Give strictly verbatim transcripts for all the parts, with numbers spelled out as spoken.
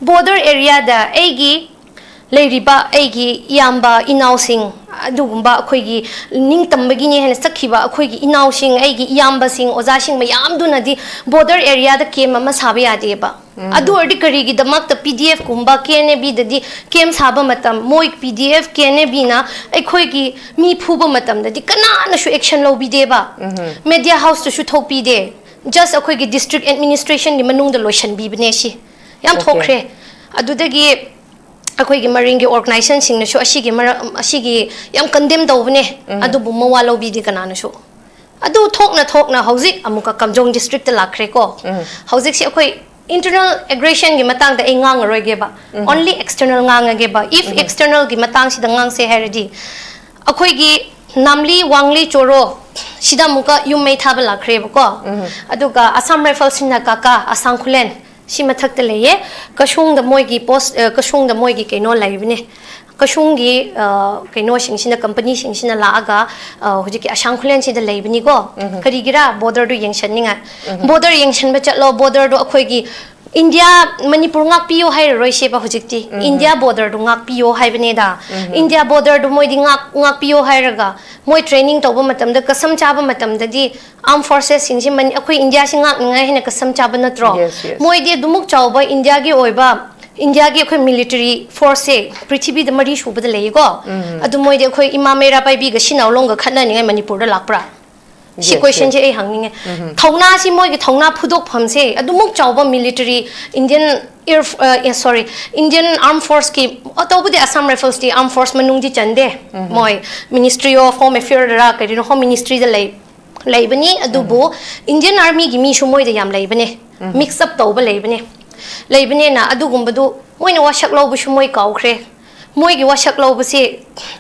Border ꯑꯦꯔꯤꯌꯥꯗ ꯑꯩꯒꯤ ꯂꯩꯔꯤꯕ ꯑꯩꯒꯤ ꯏꯌꯥꯝꯕ ꯏꯅꯥꯎꯁꯤꯡ, ꯑꯗꯨꯒꯨꯝꯕ ꯑꯩꯈꯣꯏꯒꯤ ꯅꯤꯡꯇꯝꯕꯒꯤꯅꯤ ꯍꯥꯏꯅ ꯆꯠꯈꯤꯕ ꯑꯩꯈꯣꯏꯒꯤ ꯏꯅꯥꯎꯁꯤꯡ, ꯑꯩꯒꯤ ꯏꯌꯥꯝꯕꯁꯤꯡ, ꯑꯣꯖꯥꯁꯤꯡ ꯃꯌꯥꯝꯗꯨꯅꯗꯤ ꯕꯣꯔꯗꯔ ꯑꯦꯔꯤꯌꯥꯗ ꯀꯦꯝ ꯑꯃ ꯁꯥꯕ ꯌꯥꯗꯦꯕ꯫ ꯑꯗꯨ ꯑꯣꯏꯔꯗꯤ ꯀꯔꯤꯒꯤꯗꯃꯛꯇ ꯄꯤ ꯗꯤ ꯑꯦꯐ ꯀꯨꯝꯕ ꯀꯦ ꯑꯦꯟ ꯑꯦ ꯕꯤꯗꯗꯤ ꯀꯦꯝ ꯁꯥꯕ ꯃꯇꯝ, ꯃꯣꯏ ꯄꯤ D F, K N A ꯕꯤꯅ ꯑꯩꯈꯣꯏꯒꯤ ꯃꯤ ꯐꯨꯕ ꯃꯇꯝꯗꯗꯤ ꯀꯅꯥꯅꯁꯨ ꯑꯦꯛꯁꯟ ꯂꯧꯕꯤꯗꯦꯕ? ꯃꯦꯗꯤꯌꯥ ꯍꯥꯎꯁꯇꯁꯨ ꯊꯣꯛꯄꯤꯗꯦ꯫ ꯖꯁ ꯑꯩꯈꯣꯏꯒꯤ ꯗꯤꯁꯇ꯭ꯔꯤꯛ ꯑꯦꯗꯃꯤꯅꯤꯁꯇ꯭ꯔꯦꯁꯟꯒꯤ ꯃꯅꯨꯡꯗ ꯂꯣꯏꯁꯤꯟꯕꯤꯕꯅꯦ ꯁꯤ꯫ ꯌꯥꯝ Okay. ꯊꯣꯛꯈ꯭ꯔꯦ꯫ ꯑꯗꯨꯗꯒꯤ ꯑꯩꯈꯣꯏꯒꯤ ꯃꯔꯤꯡꯒꯤ ꯑꯣꯔꯒꯅꯥꯏꯖꯦꯁꯟꯁꯤꯡꯅꯁꯨ ꯑꯁꯤꯒꯤ ꯃꯔꯝ, ꯑꯁꯤꯒꯤ ꯌꯥꯝ ꯀꯟꯗꯦꯝ ꯇꯧꯕꯅꯦ꯫ ꯑꯗꯨꯕꯨ ꯃꯋꯥ ꯂꯧꯕꯤꯗꯦ ꯀꯅꯥꯅꯁꯨ꯫ ꯑꯗꯨ ꯊꯣꯛꯅ ꯊꯣꯛꯅ ꯍꯧꯖꯤꯛ ꯑꯃꯨꯛꯀ ꯀꯥꯝꯖꯣꯡ ꯗꯤꯁꯇ꯭ꯔꯤꯛꯇ ꯂꯥꯛꯈ꯭ꯔꯦꯀꯣ꯫ ꯍꯧꯖꯤꯛꯁꯤ ꯑꯩꯈꯣꯏ ꯏꯟꯇꯔꯅꯦꯜ ꯑꯦꯒ꯭ꯔꯦꯁꯟꯒꯤ ꯃꯇꯥꯡꯗ ꯑꯩ ꯉꯥꯡꯉꯔꯣꯏꯒꯦꯕ꯫ Only external ꯉꯥꯡꯉꯒꯦꯕ꯫ ꯏꯐ ꯑꯦꯛꯁꯇꯔꯅꯦꯜꯒꯤ ꯃꯇꯥꯡꯁꯤꯗ ꯉꯥꯡꯁꯦ ꯍꯥꯏꯔꯗꯤ, ꯑꯩꯈꯣꯏꯒꯤ ꯅꯥꯝꯂꯤ, ꯋꯥꯡꯂꯤ, ꯆꯣꯔꯣ ꯁꯤꯗ ꯑꯃꯨꯛꯀ ꯌꯨꯝ ꯃꯩ ꯊꯥꯕ ꯂꯥꯛꯈ꯭ꯔꯦꯕꯀꯣ꯫ ꯑꯗꯨꯒ ꯑꯁꯥꯝ ꯔꯥꯏꯐꯜꯁꯤꯅ ꯀꯥꯀꯥ, ꯑꯁꯥꯡ ꯈꯨꯂꯦꯟ ꯁꯤ ꯃꯊꯛꯇ ꯂꯩꯌꯦ꯫ ꯀꯁꯨꯡꯗ ꯃꯣꯏꯒꯤ ꯄꯣꯁ, ꯑ, ꯀꯁꯨꯡꯗ ꯃꯣꯏꯒꯤ ꯀꯩꯅꯣ ꯂꯩꯕꯅꯦ꯫ ꯀꯁꯨꯡꯒꯤ, ꯑ, ꯀꯩꯅꯣꯁꯤꯡꯁꯤꯅ, ꯀꯝꯄꯅꯤꯁꯤꯡꯁꯤꯅ ꯂꯥꯛꯑꯒ, ꯑ, ꯍꯧꯖꯤꯛꯀꯤ ꯑꯁꯥꯡ ꯈꯨꯂꯦꯟꯁꯤꯗ ꯂꯩꯕꯅꯤꯀꯣ꯫ ꯀꯔꯤꯒꯤꯔꯥ ꯕꯣꯔꯗꯔꯗꯨ ꯌꯦꯡꯁꯟꯅꯤꯡꯉꯥꯏ? ꯕꯣꯔꯗꯔ ꯌꯦꯡꯁꯟꯕ ꯆꯠꯂꯣ, ꯕꯣꯔꯗꯔꯗꯣ ꯑꯩꯈꯣꯏꯒꯤ ꯏꯟꯗꯤꯌꯥ, ꯃꯅꯤꯄꯨꯔ ꯉꯥꯛꯄꯤꯌꯣ ꯍꯥꯏꯔꯔꯣꯏꯁꯦꯕ ꯍꯧꯖꯤꯛꯇꯤ꯫ ꯏꯟꯗꯤꯌꯥ ꯕꯣꯔꯗꯔꯗꯨ ꯉꯥꯛꯄꯤꯌꯣ ꯍꯥꯏꯕꯅꯦꯗ꯫ ꯏꯟꯗꯤꯌꯥ ꯕꯣꯔꯗꯔꯗꯨ ꯃꯣꯏꯗꯤ ꯉꯥꯛ-, ꯉꯥꯛꯄꯤꯌꯣ ꯍꯥꯏꯔꯒ ꯃꯣꯏ ꯇ꯭ꯔꯦꯅꯤꯡ ꯇꯧꯕ ꯃꯇꯝꯗ, ꯀꯁꯝ ꯆꯥꯕ ꯃꯇꯝꯗꯗꯤ ꯑꯥꯔꯝ ꯐꯣꯔꯁꯦꯁꯁꯤꯡꯁꯤ ꯃꯅꯤ-, ꯑꯩꯈꯣꯏ ꯏꯟꯗꯤꯌꯥꯁꯤ ꯉꯥꯛꯅꯤꯡꯉꯥꯏ ꯍꯥꯏꯅ ꯀꯁꯝ ꯆꯥꯕ ꯅꯠꯇ꯭ꯔꯣ? Yes, yes. ꯃꯣꯏꯗꯤ ꯑꯗꯨꯃꯨꯛ ꯆꯥꯎꯕ ꯏꯟꯗꯤꯌꯥꯒꯤ ꯑꯣꯏꯕ, ꯏꯟꯗꯤꯌꯥꯒꯤ ꯑꯩꯈꯣꯏ ꯃꯤꯂꯤꯇꯔꯤ ꯐꯣꯔꯁꯁꯦ ꯄ꯭ꯔꯤꯊꯤꯕꯤꯗ ꯃꯔꯤ ꯁꯨꯕꯗ ꯂꯩꯌꯦꯀꯣ꯫ ꯑꯗꯨ ꯃꯣꯏꯗꯤ ꯑꯩꯈꯣꯏ ꯏꯃꯥ ꯃꯩꯔꯥ ꯄꯥꯏꯕꯤꯒ ꯁꯤꯅꯥꯎ ꯂꯣꯡꯒ ꯈꯠꯅꯅꯤꯡꯉꯥꯏ ꯃꯅꯤꯄꯨꯔꯗ ꯂꯥꯛꯄ꯭ꯔꯥ? ꯁꯤ Yes, ꯀꯣꯏꯁꯟꯁꯦ yes. ꯑꯩ ꯍꯪꯅꯤꯡꯉꯦ꯫ ꯊꯧꯅꯥꯁꯤ, ꯃꯣꯏꯒꯤ ꯊꯧꯅꯥ ꯐꯨꯗꯣꯛꯐꯝꯁꯦ, ꯑꯗꯨꯃꯨꯛ ꯆꯥꯎꯕ ꯃꯤꯂꯤꯇꯔꯤ, ꯏꯟꯗꯤꯌꯟ ꯑꯦꯌꯔ, ꯑꯦ, ꯁꯣꯔꯤ, ꯏꯟꯗꯤꯌꯟ ꯑꯥꯔꯝ ꯐꯣꯔꯁꯀꯤ, ꯇꯧꯕꯗꯤ ꯑꯁꯥꯝ ꯔꯥꯏꯐꯜꯁꯇꯤ ꯑꯥꯔꯝ ꯐꯣꯔꯁ ꯃꯅꯨꯡꯗꯤ ꯆꯟꯗꯦ꯫ ꯃꯣꯏ ꯃꯤꯅꯤꯁꯇ꯭ꯔꯤ ꯑꯣꯐ ꯍꯣꯝ ꯑꯦꯐꯤꯌꯔꯗꯔ ꯀꯔꯤꯅꯣ, ꯍꯣꯝ ꯃꯤꯅꯤꯁꯇ꯭ꯔꯤꯗ ꯂꯩ, ꯂꯩꯕꯅꯤ꯫ ꯑꯗꯨꯕꯨ ꯏꯟꯗꯤꯌꯟ ꯑꯥꯔꯃꯤꯒꯤ ꯃꯤꯁꯨ ꯃꯣꯏꯗ ꯌꯥꯝ ꯂꯩꯕꯅꯦ, ꯃꯤꯛꯁ ꯑꯞ ꯇꯧꯕ ꯂꯩꯕꯅꯦ꯫ ꯂꯩꯕꯅꯤꯅ ꯑꯗꯨꯒꯨꯝꯕꯗꯨ ꯃꯣꯏꯅ ꯋꯥꯁꯛ ꯂꯧꯕꯁꯨ ꯃꯣꯏ ꯀꯥꯎꯈ꯭ꯔꯦ꯫ ꯃꯣꯏꯒꯤ ꯋꯥꯁꯛ ꯂꯧꯕꯁꯦ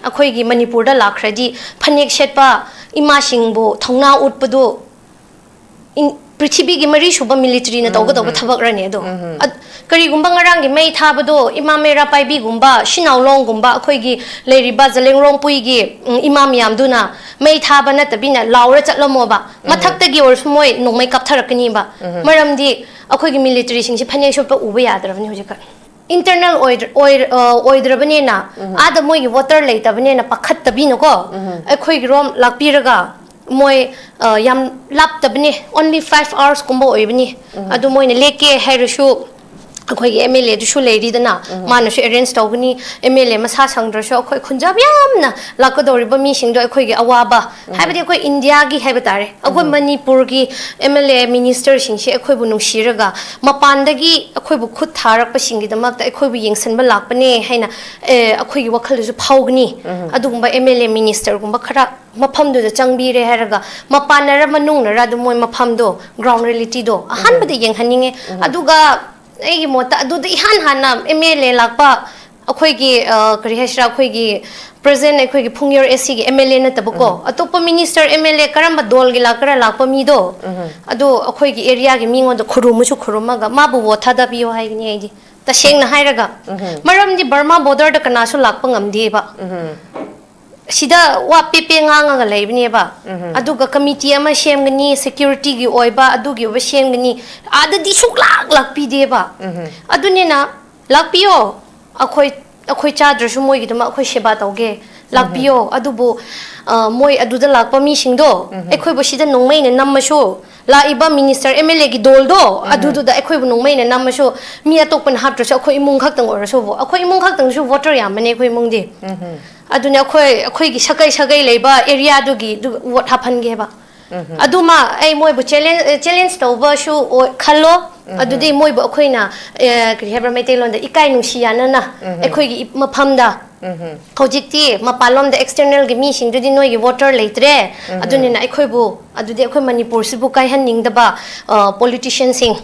ꯑꯩꯈꯣꯏꯒꯤ ꯃꯅꯤꯄꯨꯔꯗ ꯂꯥꯛꯈ꯭ꯔꯗꯤ ꯐꯅꯦꯛ ꯁꯦꯠꯄ ꯏꯃꯥꯁꯤꯡꯕꯨ ꯊꯧꯅꯥ ꯎꯠꯄꯗꯨ ꯏꯟ-, ꯄ꯭ꯔꯤꯊꯤꯕꯤꯒꯤ ꯃꯔꯤꯁꯨꯕ ꯃꯤꯂꯤꯇꯔꯤꯅ ꯇꯧꯒꯗꯧꯕ ꯊꯕꯛꯔꯅꯦ ꯑꯗꯣ? ꯑꯠ-, ꯀꯔꯤꯒꯨꯝꯕ ꯉꯔꯥꯡꯒꯤ ꯃꯩ ꯊꯥꯕꯗꯣ ꯏꯃꯥ ꯃꯩꯔꯥ ꯄꯥꯏꯕꯤꯒꯨꯝꯕ, ꯁꯤꯅꯥꯎꯂꯣꯡꯒꯨꯝꯕ, ꯑꯩꯈꯣꯏꯒꯤ ꯂꯩꯔꯤꯕ ꯖꯂꯦꯡꯔꯣꯡꯄꯨꯏꯒꯤ, ꯎꯝ, ꯏꯃꯥ ꯃꯌꯥꯝꯗꯨꯅ ꯃꯩ ꯊꯥꯕ ꯅꯠꯇꯕꯤꯅ ꯂꯥꯎꯔ ꯆꯠꯂꯝꯃꯣꯕ, ꯃꯊꯛꯇꯒꯤ ꯑꯣꯏꯔꯁꯨ ꯃꯣꯏ ꯅꯣꯡꯃꯩ ꯀꯥꯞꯊꯔꯛꯀꯅꯤꯕ꯫ ꯃꯔꯝꯗꯤ ꯑꯩꯈꯣꯏꯒꯤ ꯃꯤꯂꯤꯇꯔꯤꯁꯤꯡꯁꯤ ꯐꯥꯏꯅꯦꯟꯁꯤꯌꯦꯜ ꯎꯕ ꯌꯥꯗ꯭ꯔꯕꯅꯤ ꯍꯧꯖꯤꯛꯀꯥꯟ꯫ ꯏꯟꯇꯔꯅꯦꯜ ꯑꯣꯏꯗ꯭ꯔ-, ꯑꯣꯏ-, ꯑ, ꯑꯣꯏꯗ꯭ꯔꯕꯅꯤꯅ, ꯑꯥꯗ ꯃꯣꯏꯒꯤ ꯋꯥꯇꯔ ꯂꯩꯇꯕꯅꯤꯅ ꯄꯥꯈꯠꯇꯕꯤꯅꯀꯣ, ꯑꯩꯈꯣꯏꯒꯤꯔꯣꯝ ꯂꯥꯛꯄꯤꯔꯒ, ꯃꯣꯏ, ꯑ, ꯌꯥꯝ ꯂꯥꯞꯇꯕꯅꯦ, only five hours ꯀꯨꯝꯕ ꯑꯣꯏꯕꯅꯤ꯫ ꯑꯗꯨ ꯃꯣꯏꯅ ꯂꯦꯛꯀꯦ ꯍꯥꯏꯔꯁꯨ, ꯑꯩꯈꯣꯏꯒꯤ ꯑꯦꯝ ꯑꯦꯜ ꯑꯦꯗꯨꯁꯨ ꯂꯩꯔꯤꯗꯅ, ꯃꯥꯅꯁꯨ ꯑꯦꯔꯦꯟꯖ ꯇꯧꯒꯅꯤ꯫ ꯑꯦꯝ ꯑꯦꯜ ꯑꯦ ꯃꯁꯥ ꯁꯪꯗ꯭ꯔꯁꯨ ꯑꯩꯈꯣꯏ ꯈꯨꯟꯖꯥꯕ ꯌꯥꯝꯅ ꯂꯥꯛꯀꯗꯧꯔꯤꯕ ꯃꯤꯁꯤꯡꯗꯣ ꯑꯩꯈꯣꯏꯒꯤ ꯑꯋꯥꯕ, ꯍꯥꯏꯕꯗꯤ ꯑꯩꯈꯣꯏ ꯏꯟꯗꯤꯌꯥꯒꯤ ꯍꯥꯏꯕ ꯇꯥꯔꯦ, ꯑꯩꯈꯣꯏ ꯃꯅꯤꯄꯨꯔꯒꯤ ꯑꯦꯝ ꯑꯦꯜ ꯑꯦ ꯃꯤꯅꯤꯁꯇꯔꯁꯤꯡꯁꯦ ꯑꯩꯈꯣꯏꯕꯨ ꯅꯨꯡꯁꯤꯔꯒ ꯃꯄꯥꯟꯗꯒꯤ ꯑꯩꯈꯣꯏꯕꯨ ꯈꯨꯠ ꯊꯥꯔꯛꯄꯁꯤꯡꯒꯤꯗꯃꯛꯇ ꯑꯩꯈꯣꯏꯕꯨ ꯌꯦꯡꯁꯤꯟꯕ ꯂꯥꯛꯄꯅꯦ ꯍꯥꯏꯅ, ꯑꯦ, ꯑꯩꯈꯣꯏꯒꯤ ꯋꯥꯈꯜꯗꯁꯨ ꯐꯥꯎꯒꯅꯤ꯫ ꯑꯗꯨꯒꯨꯝꯕ ꯑꯦꯝ ꯑꯦꯜ ꯑꯦ ꯃꯤꯅꯤꯁꯇꯔꯒꯨꯝꯕ ꯈꯔ ꯃꯐꯝꯗꯨꯗ ꯆꯪꯕꯤꯔꯦ ꯍꯥꯏꯔꯒ, ꯃꯄꯥꯟꯅꯔ ꯃꯅꯨꯡꯅꯔ ꯑꯗꯨꯝ ꯃꯣꯏ ꯃꯐꯝꯗꯣ, ꯒ꯭ꯔꯥꯎꯟ ꯔꯤꯌꯦꯂꯤꯇꯤꯗꯣ ꯑꯍꯥꯟꯕꯗ ꯌꯦꯡꯍꯟꯅꯤꯡꯉꯦ꯫ ꯑꯗꯨꯒ ꯑꯩꯒꯤ ꯃꯣꯠꯇ ꯑꯗꯨꯗ ꯏꯍꯥꯟ ꯍꯥꯟꯅ ꯑꯦꯝ ꯑꯦꯜ ꯑꯦ ꯂꯥꯛꯄ ꯑꯩꯈꯣꯏꯒꯤ, ꯑ, ꯀꯔꯤ ꯍꯥꯏꯁꯤꯔꯥ, ꯑꯩꯈꯣꯏꯒꯤ ꯄ꯭ꯔꯖꯦꯟ ꯑꯩꯈꯣꯏꯒꯤ ꯐꯨꯡꯌꯣꯔ ꯑꯦ ꯁꯤꯒꯤ ꯑꯦꯝ ꯑꯦꯜ ꯑꯦ ꯅꯠꯇꯕꯀꯣ, ꯑꯇꯣꯞꯄ ꯃꯤꯅꯤꯁꯇꯔ, ꯑꯦꯝ ꯑꯦꯜ ꯑꯦ ꯀꯔꯝꯕ ꯗꯣꯜꯒꯤ ꯂꯥꯛꯀꯔꯥ ꯂꯥꯛꯄ ꯃꯤꯗꯣ, ꯑꯗꯣ ꯑꯩꯈꯣꯏꯒꯤ ꯑꯦꯔꯤꯌꯥꯒꯤ ꯃꯤꯉꯣꯟꯗ ꯈꯨꯔꯨꯝꯃꯁꯨ ꯈꯨꯔꯨꯝꯃꯒ ꯃꯥꯕꯨ ꯚꯣꯠ ꯊꯥꯗꯕꯤꯌꯣ ꯍꯥꯏꯒꯅꯤ ꯑꯩꯗꯤ, ꯇꯁꯦꯡꯅ ꯍꯥꯏꯔꯒ꯫ ꯃꯔꯝꯗꯤ ꯕꯔꯃꯥ ꯕꯣꯔꯗꯔꯗ ꯀꯅꯥꯁꯨ ꯂꯥꯛꯄ ꯉꯝꯗꯦꯕ꯫ ꯁꯤꯗ ꯋꯥ ꯄꯦ ꯄꯦ ꯉꯥꯡꯉꯒ ꯂꯩꯕꯅꯦꯕ꯫ ꯑꯗꯨꯒ ꯀꯃꯤꯇꯤ ꯑꯃ ꯁꯦꯝꯒꯅꯤ, ꯁꯦꯀ꯭ꯌꯨꯔꯤꯇꯤꯒꯤ ꯑꯣꯏꯕ, ꯑꯗꯨꯒꯤ ꯑꯣꯏꯕ ꯁꯦꯝꯒꯅꯤ꯫ ꯑꯥꯗꯗꯤ ꯁꯨꯛꯂꯥꯛ ꯂꯥꯛꯄꯤꯗꯦꯕ꯫ ꯑꯗꯨꯅꯤꯅ ꯂꯥꯛꯄꯤꯌꯣ, ꯑꯩꯈꯣꯏ, ꯑꯩꯈꯣꯏ ꯆꯥꯗ꯭ꯔꯁꯨ ꯃꯣꯏꯒꯤꯗꯃꯛ ꯑꯩꯈꯣꯏ ꯁꯦꯕꯥ ꯇꯧꯒꯦ, ꯂꯥꯛꯄꯤꯌꯣ꯫ ꯑꯗꯨꯕꯨ, ꯑ, ꯃꯣꯏ ꯑꯗꯨꯗ ꯂꯥꯛꯄ ꯃꯤꯁꯤꯡꯗꯣ ꯑꯩꯈꯣꯏꯕꯨ ꯁꯤꯗ ꯅꯣꯡꯃꯩꯅ ꯅꯝꯃꯁꯨ, ꯂꯥꯛꯏꯕ ꯃꯤꯅꯤꯁꯇꯔ, ꯑꯦꯝ ꯑꯦꯜ ꯑꯦꯒꯤ ꯗꯣꯜꯗꯣ ꯑꯗꯨꯗꯨꯗ ꯑꯩꯈꯣꯏꯕꯨ ꯅꯣꯡꯃꯩꯅ ꯅꯝꯃꯁꯨ, ꯃꯤ ꯑꯇꯣꯞꯄꯅ ꯍꯥꯠꯇ꯭ꯔꯁꯨ ꯑꯩꯈꯣꯏ ꯏꯃꯨꯡ ꯈꯛꯇꯪ ꯑꯣꯏꯔꯁꯨ, ꯑꯩꯈꯣꯏ ꯏꯃꯨꯡ ꯈꯛꯇꯪꯁꯨ ꯚꯣꯇꯔ ꯌꯥꯝꯕꯅꯦ ꯑꯩꯈꯣꯏ ꯏꯃꯨꯡꯗꯤ꯫ ꯑꯗꯨꯅ ꯑꯩꯈꯣꯏ, ꯑꯩꯈꯣꯏꯒꯤ ꯁꯥꯒꯩ ꯁꯥꯒꯩ ꯂꯩꯕ ꯑꯦꯔꯤꯌꯥꯗꯨꯒꯤ ꯑꯗꯨ ꯚꯣꯠ ꯍꯥꯞꯍꯟꯒꯦꯕ꯫ ꯑꯗꯨꯃ ꯑꯩ ꯃꯣꯏꯕꯨ ꯆꯦꯂꯦꯟꯖ, ꯆꯦꯂꯦꯟꯖ ꯇꯧꯕꯁꯨ ꯑꯣꯏ-, ꯈꯜꯂꯣ꯫ ꯑꯗꯨꯗꯤ ꯃꯣꯏꯕꯨ ꯑꯩꯈꯣꯏꯅ, ꯑꯦ, ꯀꯔꯤ ꯍꯥꯏꯕ꯭ꯔꯥ, ꯃꯩꯇꯩꯂꯣꯟꯗ ꯏꯀꯥꯏ ꯅꯨꯡꯁꯤ ꯌꯥꯅꯅ ꯑꯩꯈꯣꯏꯒꯤ ꯏ-, ꯃꯐꯝꯗ ꯍꯧꯖꯤꯛꯇꯤ ꯃꯄꯥꯟꯂꯣꯝꯗ ꯑꯦꯛꯁꯇꯔꯅꯦꯜꯒꯤ ꯃꯤꯁꯤꯡꯗꯨꯗꯤ ꯅꯣꯏꯒꯤ ꯚꯣꯇꯔ ꯂꯩꯇ꯭ꯔꯦ, ꯑꯗꯨꯅꯤꯅ ꯑꯩꯈꯣꯏꯕꯨ, ꯑꯗꯨꯗꯤ ꯑꯩꯈꯣꯏ ꯃꯅꯤꯄꯨꯔꯁꯤꯕꯨ ꯀꯥꯏꯍꯟꯅꯤꯡꯗꯕ, ꯑ, ꯄꯣꯂꯤꯇꯤꯁꯤꯌꯟꯁꯤꯡ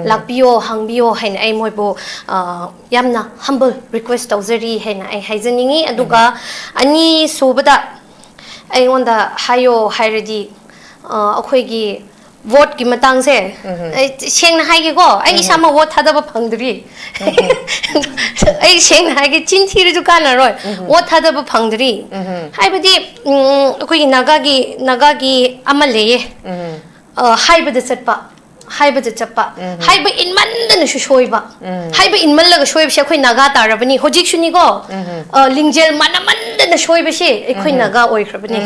ꯂꯥꯛꯄꯤꯌꯣ, ꯍꯥꯡꯕꯤꯌꯣ ꯍꯥꯏꯅ ꯑꯩ ꯃꯣꯏꯕꯨ, ꯑ, ꯌꯥꯝꯅ ꯍꯝꯕꯜ ꯔꯤꯀ꯭ꯋꯦꯁ ꯇꯧꯖꯔꯤ ꯍꯥꯏꯅ ꯑꯩ ꯍꯥꯏꯖꯅꯤꯡꯉꯤ꯫ ꯑꯗꯨꯒ ꯑꯅꯤꯁꯨꯕꯗ ꯑꯩꯉꯣꯟꯗ ꯍꯥꯏꯌꯣ ꯍꯥꯏꯔꯗꯤ, ꯑ, ꯑꯩꯈꯣꯏꯒꯤ ꯚꯣꯠꯀꯤ ꯃꯇꯥꯡꯁꯦ, ꯑꯩ ꯁꯦꯡꯅ ꯍꯥꯏꯒꯦꯀꯣ, ꯑꯩ ꯏꯁꯥꯃꯛ ꯚꯣꯠ ꯊꯥꯗꯕ ꯐꯪꯗ꯭ꯔꯤ꯫ ꯑꯩ ꯁꯦꯡꯅ ꯍꯥꯏꯒꯦ, ꯆꯤꯟ ꯊꯤꯔꯁꯨ ꯀꯥꯟꯅꯔꯣꯏ꯫ ꯚꯣꯠ ꯊꯥꯗꯕ ꯐꯪꯗ꯭ꯔꯤ꯫ ꯍꯥꯏꯕꯗꯤ, ꯎꯝ, ꯑꯩꯈꯣꯏꯒꯤ ꯅꯥꯒꯥꯒꯤ, ꯅꯥꯒꯥꯒꯤ ꯑꯃ ꯂꯩꯌꯦ꯫ ꯑ, ꯍꯥꯏꯕꯗ ꯆꯠꯄ, ꯍꯥꯏꯕꯗ ꯆꯠꯄ, ꯍꯥꯏꯕ ꯏꯟꯃꯟꯗꯅꯁꯨ ꯁꯣꯏꯕ꯫ ꯍꯥꯏꯕ ꯏꯟꯃꯜꯂꯒ ꯁꯣꯏꯕꯁꯦ ꯑꯩꯈꯣꯏ ꯅꯥꯒꯥ ꯇꯥꯔꯕꯅꯤ꯫ ꯍꯧꯖꯤꯛꯁꯨꯅꯤꯀꯣ, ꯑ, ꯂꯤꯡꯖꯦꯜ ꯃꯥꯟꯅꯃꯟꯗꯅ ꯁꯣꯏꯕꯁꯦ ꯑꯩꯈꯣꯏ ꯅꯥꯒꯥ ꯑꯣꯏꯈ꯭ꯔꯕꯅꯤ꯫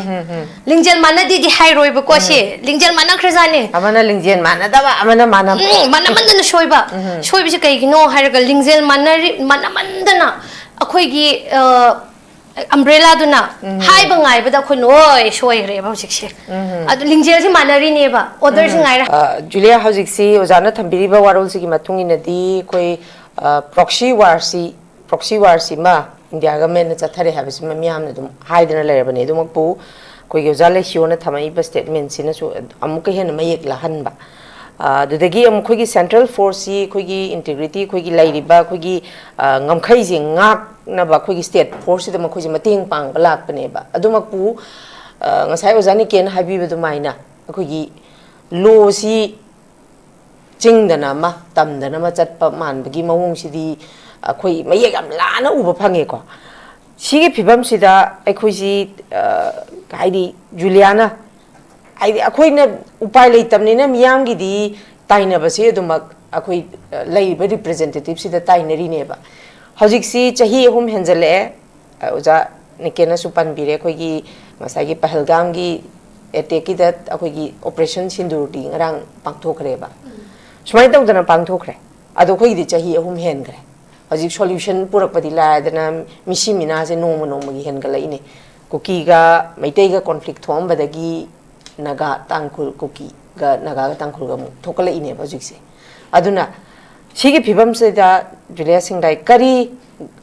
ꯂꯤꯡꯖꯦꯜ ꯃꯥꯟꯅꯗꯦꯗꯤ ꯍꯥꯏꯔꯣꯏꯕꯀꯣ ꯁꯦ꯫ ꯂꯤꯡꯖꯦꯜ ꯃꯥꯟꯅꯈ꯭ꯔꯖꯥꯠꯅꯦ꯫ ꯑꯃꯅ ꯂꯤꯡꯖꯦꯜ ꯃꯥꯟꯅꯗꯕ, ꯑꯃꯅ ꯃꯥꯟꯅꯕ꯫ ꯎꯝ, ꯃꯥꯟꯅꯃꯟꯗꯅ ꯁꯣꯏꯕ꯫ ꯁꯣꯏꯕꯁꯦ ꯀꯩꯒꯤꯅꯣ ꯍꯥꯏꯔꯒ ꯂꯤꯡꯖꯦꯜ ꯃꯥꯟꯅꯔꯤ, ꯃꯥꯟꯅꯃꯟꯗꯅ ꯑꯩꯈꯣꯏꯒꯤ, ꯑ, ꯑꯝꯕ꯭ꯔꯦꯂꯥꯗꯨꯅ ꯍꯥꯏꯕ ꯉꯥꯏꯕꯗ ꯑꯩꯈꯣꯏ ꯂꯣꯏ ꯁꯣꯏꯈ꯭ꯔꯦꯕ ꯍꯧꯖꯤꯛꯁꯦ꯫ ꯑꯗꯨ ꯂꯤꯡꯖꯦꯜꯁꯤ ꯃꯥꯟꯅꯔꯤꯅꯦꯕ, ꯑꯣꯔꯗꯔꯁꯤ ꯉꯥꯏꯔꯦ꯫ ꯑ, ꯖꯨꯂꯤꯌꯥ, ꯍꯧꯖꯤꯛꯁꯤ ꯑꯣꯖꯥꯅ ꯊꯝꯕꯤꯔꯤꯕ ꯋꯥꯔꯣꯜꯁꯤꯒꯤ ꯃꯇꯨꯡ ꯏꯟꯅꯗꯤ ꯑꯩꯈꯣꯏ, ꯑ, ꯄ꯭ꯔꯣꯛꯁꯤ ꯋꯥꯔꯁꯤ, ꯄ꯭ꯔꯣꯛꯁꯤ ꯋꯥꯔꯁꯤꯃ ꯏꯟꯗꯤꯌꯥ ꯒꯃꯦꯟꯅ ꯆꯠꯊꯔꯦ ꯍꯥꯏꯕꯁꯤꯃ ꯃꯤꯌꯥꯝꯅ ꯑꯗꯨꯝ ꯍꯥꯏꯗꯅ ꯂꯩꯔꯕꯅꯤ꯫ ꯑꯗꯨꯃꯛꯄꯨ ꯑꯩꯈꯣꯏꯒꯤ ꯑꯣꯖꯥ ꯂꯩꯁꯤꯌꯣꯅ ꯊꯝꯃꯛꯏꯕ ꯁ꯭ꯇꯦꯠꯃꯦꯟꯁꯤꯅꯁꯨ ꯑꯃꯨꯛꯀ ꯍꯦꯟꯅ ꯃꯌꯦꯛ ꯂꯥꯍꯟꯕ꯫ ꯑ, ꯑꯗꯨꯗꯒꯤ ꯑꯃꯨꯛ ꯑꯩꯈꯣꯏꯒꯤ ꯁꯦꯟꯇ꯭ꯔꯦꯜ ꯐꯣꯔꯁꯁꯤ ꯑꯩꯈꯣꯏꯒꯤ ꯏꯟꯇꯤꯒ꯭ꯔꯤꯇꯤ, ꯑꯩꯈꯣꯏꯒꯤ ꯂꯩꯔꯤꯕ ꯑꯩꯈꯣꯏꯒꯤ, ꯑ, ꯉꯝꯈꯩꯁꯦ ꯉꯥꯛꯅꯕ ꯑꯩꯈꯣꯏꯒꯤ ꯁ꯭ꯇꯦꯠ ꯐꯣꯔꯁꯁꯤꯗ ꯃꯈꯣꯏꯁꯦ ꯃꯇꯦꯡ ꯄꯥꯡꯕ ꯂꯥꯛꯄꯅꯦꯕ꯫ ꯑꯗꯨꯃꯛꯄꯨ, ꯑ, ꯉꯁꯥꯏ ꯑꯣꯖꯥ ꯅꯤꯀꯦꯟ ꯍꯥꯏꯕꯤꯕ ꯑꯗꯨꯃꯥꯏꯅ ꯑꯩꯈꯣꯏꯒꯤ ꯂꯣꯁꯤ ꯆꯤꯡꯗꯅ ꯑꯃ, ꯇꯝꯗꯅ ꯑꯃ ꯆꯠꯄ ꯃꯥꯟꯕꯒꯤ ꯃꯑꯣꯡꯁꯤꯗꯤ ꯑꯩꯈꯣꯏ ꯃꯌꯦꯛ ꯌꯥꯝ ꯂꯥꯅ ꯎꯕ ꯐꯪꯉꯦꯀꯣ꯫ ꯁꯤꯒꯤ ꯐꯤꯕꯝꯁꯤꯗ ꯑꯩꯈꯣꯏꯁꯤ, ꯑ, ꯍꯥꯏꯗꯤ ꯖꯨꯂꯤꯌꯥꯅ, ꯍꯥꯏꯗꯤ ꯑꯩꯈꯣꯏꯅ ꯎꯄꯥꯏ ꯂꯩꯇꯕꯅꯤꯅ ꯃꯤꯌꯥꯝꯒꯤꯗꯤ ꯇꯥꯏꯅꯕꯁꯤ ꯑꯗꯨꯃꯛ ꯑꯩꯈꯣꯏ, ꯑ, ꯂꯩꯔꯤꯕ ꯔꯤꯄ꯭ꯔꯖꯦꯟꯇꯦꯇꯤꯞꯁꯤꯗ ꯇꯥꯏꯅꯔꯤꯅꯦꯕ꯫ ꯍꯧꯖꯤꯛꯁꯤ ꯆꯍꯤ ꯑꯍꯨꯝ ꯍꯦꯟꯖꯜꯂꯛꯑꯦ꯫ ꯑ, ꯑꯣꯖꯥ ꯅꯤꯀꯦꯟꯅꯁꯨ ꯄꯟꯕꯤꯔꯦ, ꯑꯩꯈꯣꯏꯒꯤ ꯉꯁꯥꯏꯒꯤ ꯄꯍꯜꯒꯥꯝꯒꯤ ꯑꯦꯇꯦꯛꯀꯤꯗ ꯑꯩꯈꯣꯏꯒꯤ ꯑꯣꯄꯔꯦꯁꯟ ꯁꯤꯟꯗꯨꯔꯗꯤ ꯉꯔꯥꯡ ꯄꯥꯡꯊꯣꯛꯈ꯭ꯔꯦꯕ꯫ ꯁꯨꯃꯥꯏꯅ ꯇꯧꯗꯅ ꯄꯥꯡꯊꯣꯛꯈ꯭ꯔꯦ꯫ ꯑꯗꯣ ꯑꯩꯈꯣꯏꯒꯤꯗꯤ ꯆꯍꯤ ꯑꯍꯨꯝ ꯍꯦꯟꯈ꯭ꯔꯦ꯫ ꯍꯧꯖꯤꯛ ꯁꯣꯂꯨꯁꯟ ꯄꯨꯔꯛꯄꯗꯤ ꯂꯥꯏꯔꯗꯅ ꯃꯤꯁꯤ ꯃꯤꯅꯥꯁꯦ ꯅꯣꯡꯃ ꯅꯣꯡꯃꯒꯤ ꯍꯦꯟꯒꯠꯂꯛꯏꯅꯦ꯫ ꯀꯨꯀꯤꯒ ꯃꯩꯇꯩꯒ ꯀꯣꯟꯐ꯭ꯂꯤꯛ ꯊꯣꯛꯑꯝꯕꯗꯒꯤ ꯅꯥꯒꯥ, ꯇꯥꯡꯈꯨꯜ, ꯀꯨꯀꯤꯒ ꯅꯥꯒꯥꯒ ꯇꯥꯡꯈꯨꯜꯒ ꯑꯃꯨꯛ ꯊꯣꯛꯀꯠꯂꯛꯏꯅꯦꯕ ꯍꯧꯖꯤꯛꯁꯦ꯫ ꯑꯗꯨꯅ ꯁꯤꯒꯤ ꯐꯤꯕꯝꯁꯤꯗ ꯖꯨꯂꯤꯌꯥ ꯁꯤꯡꯗꯥꯏ ꯀꯔꯤ,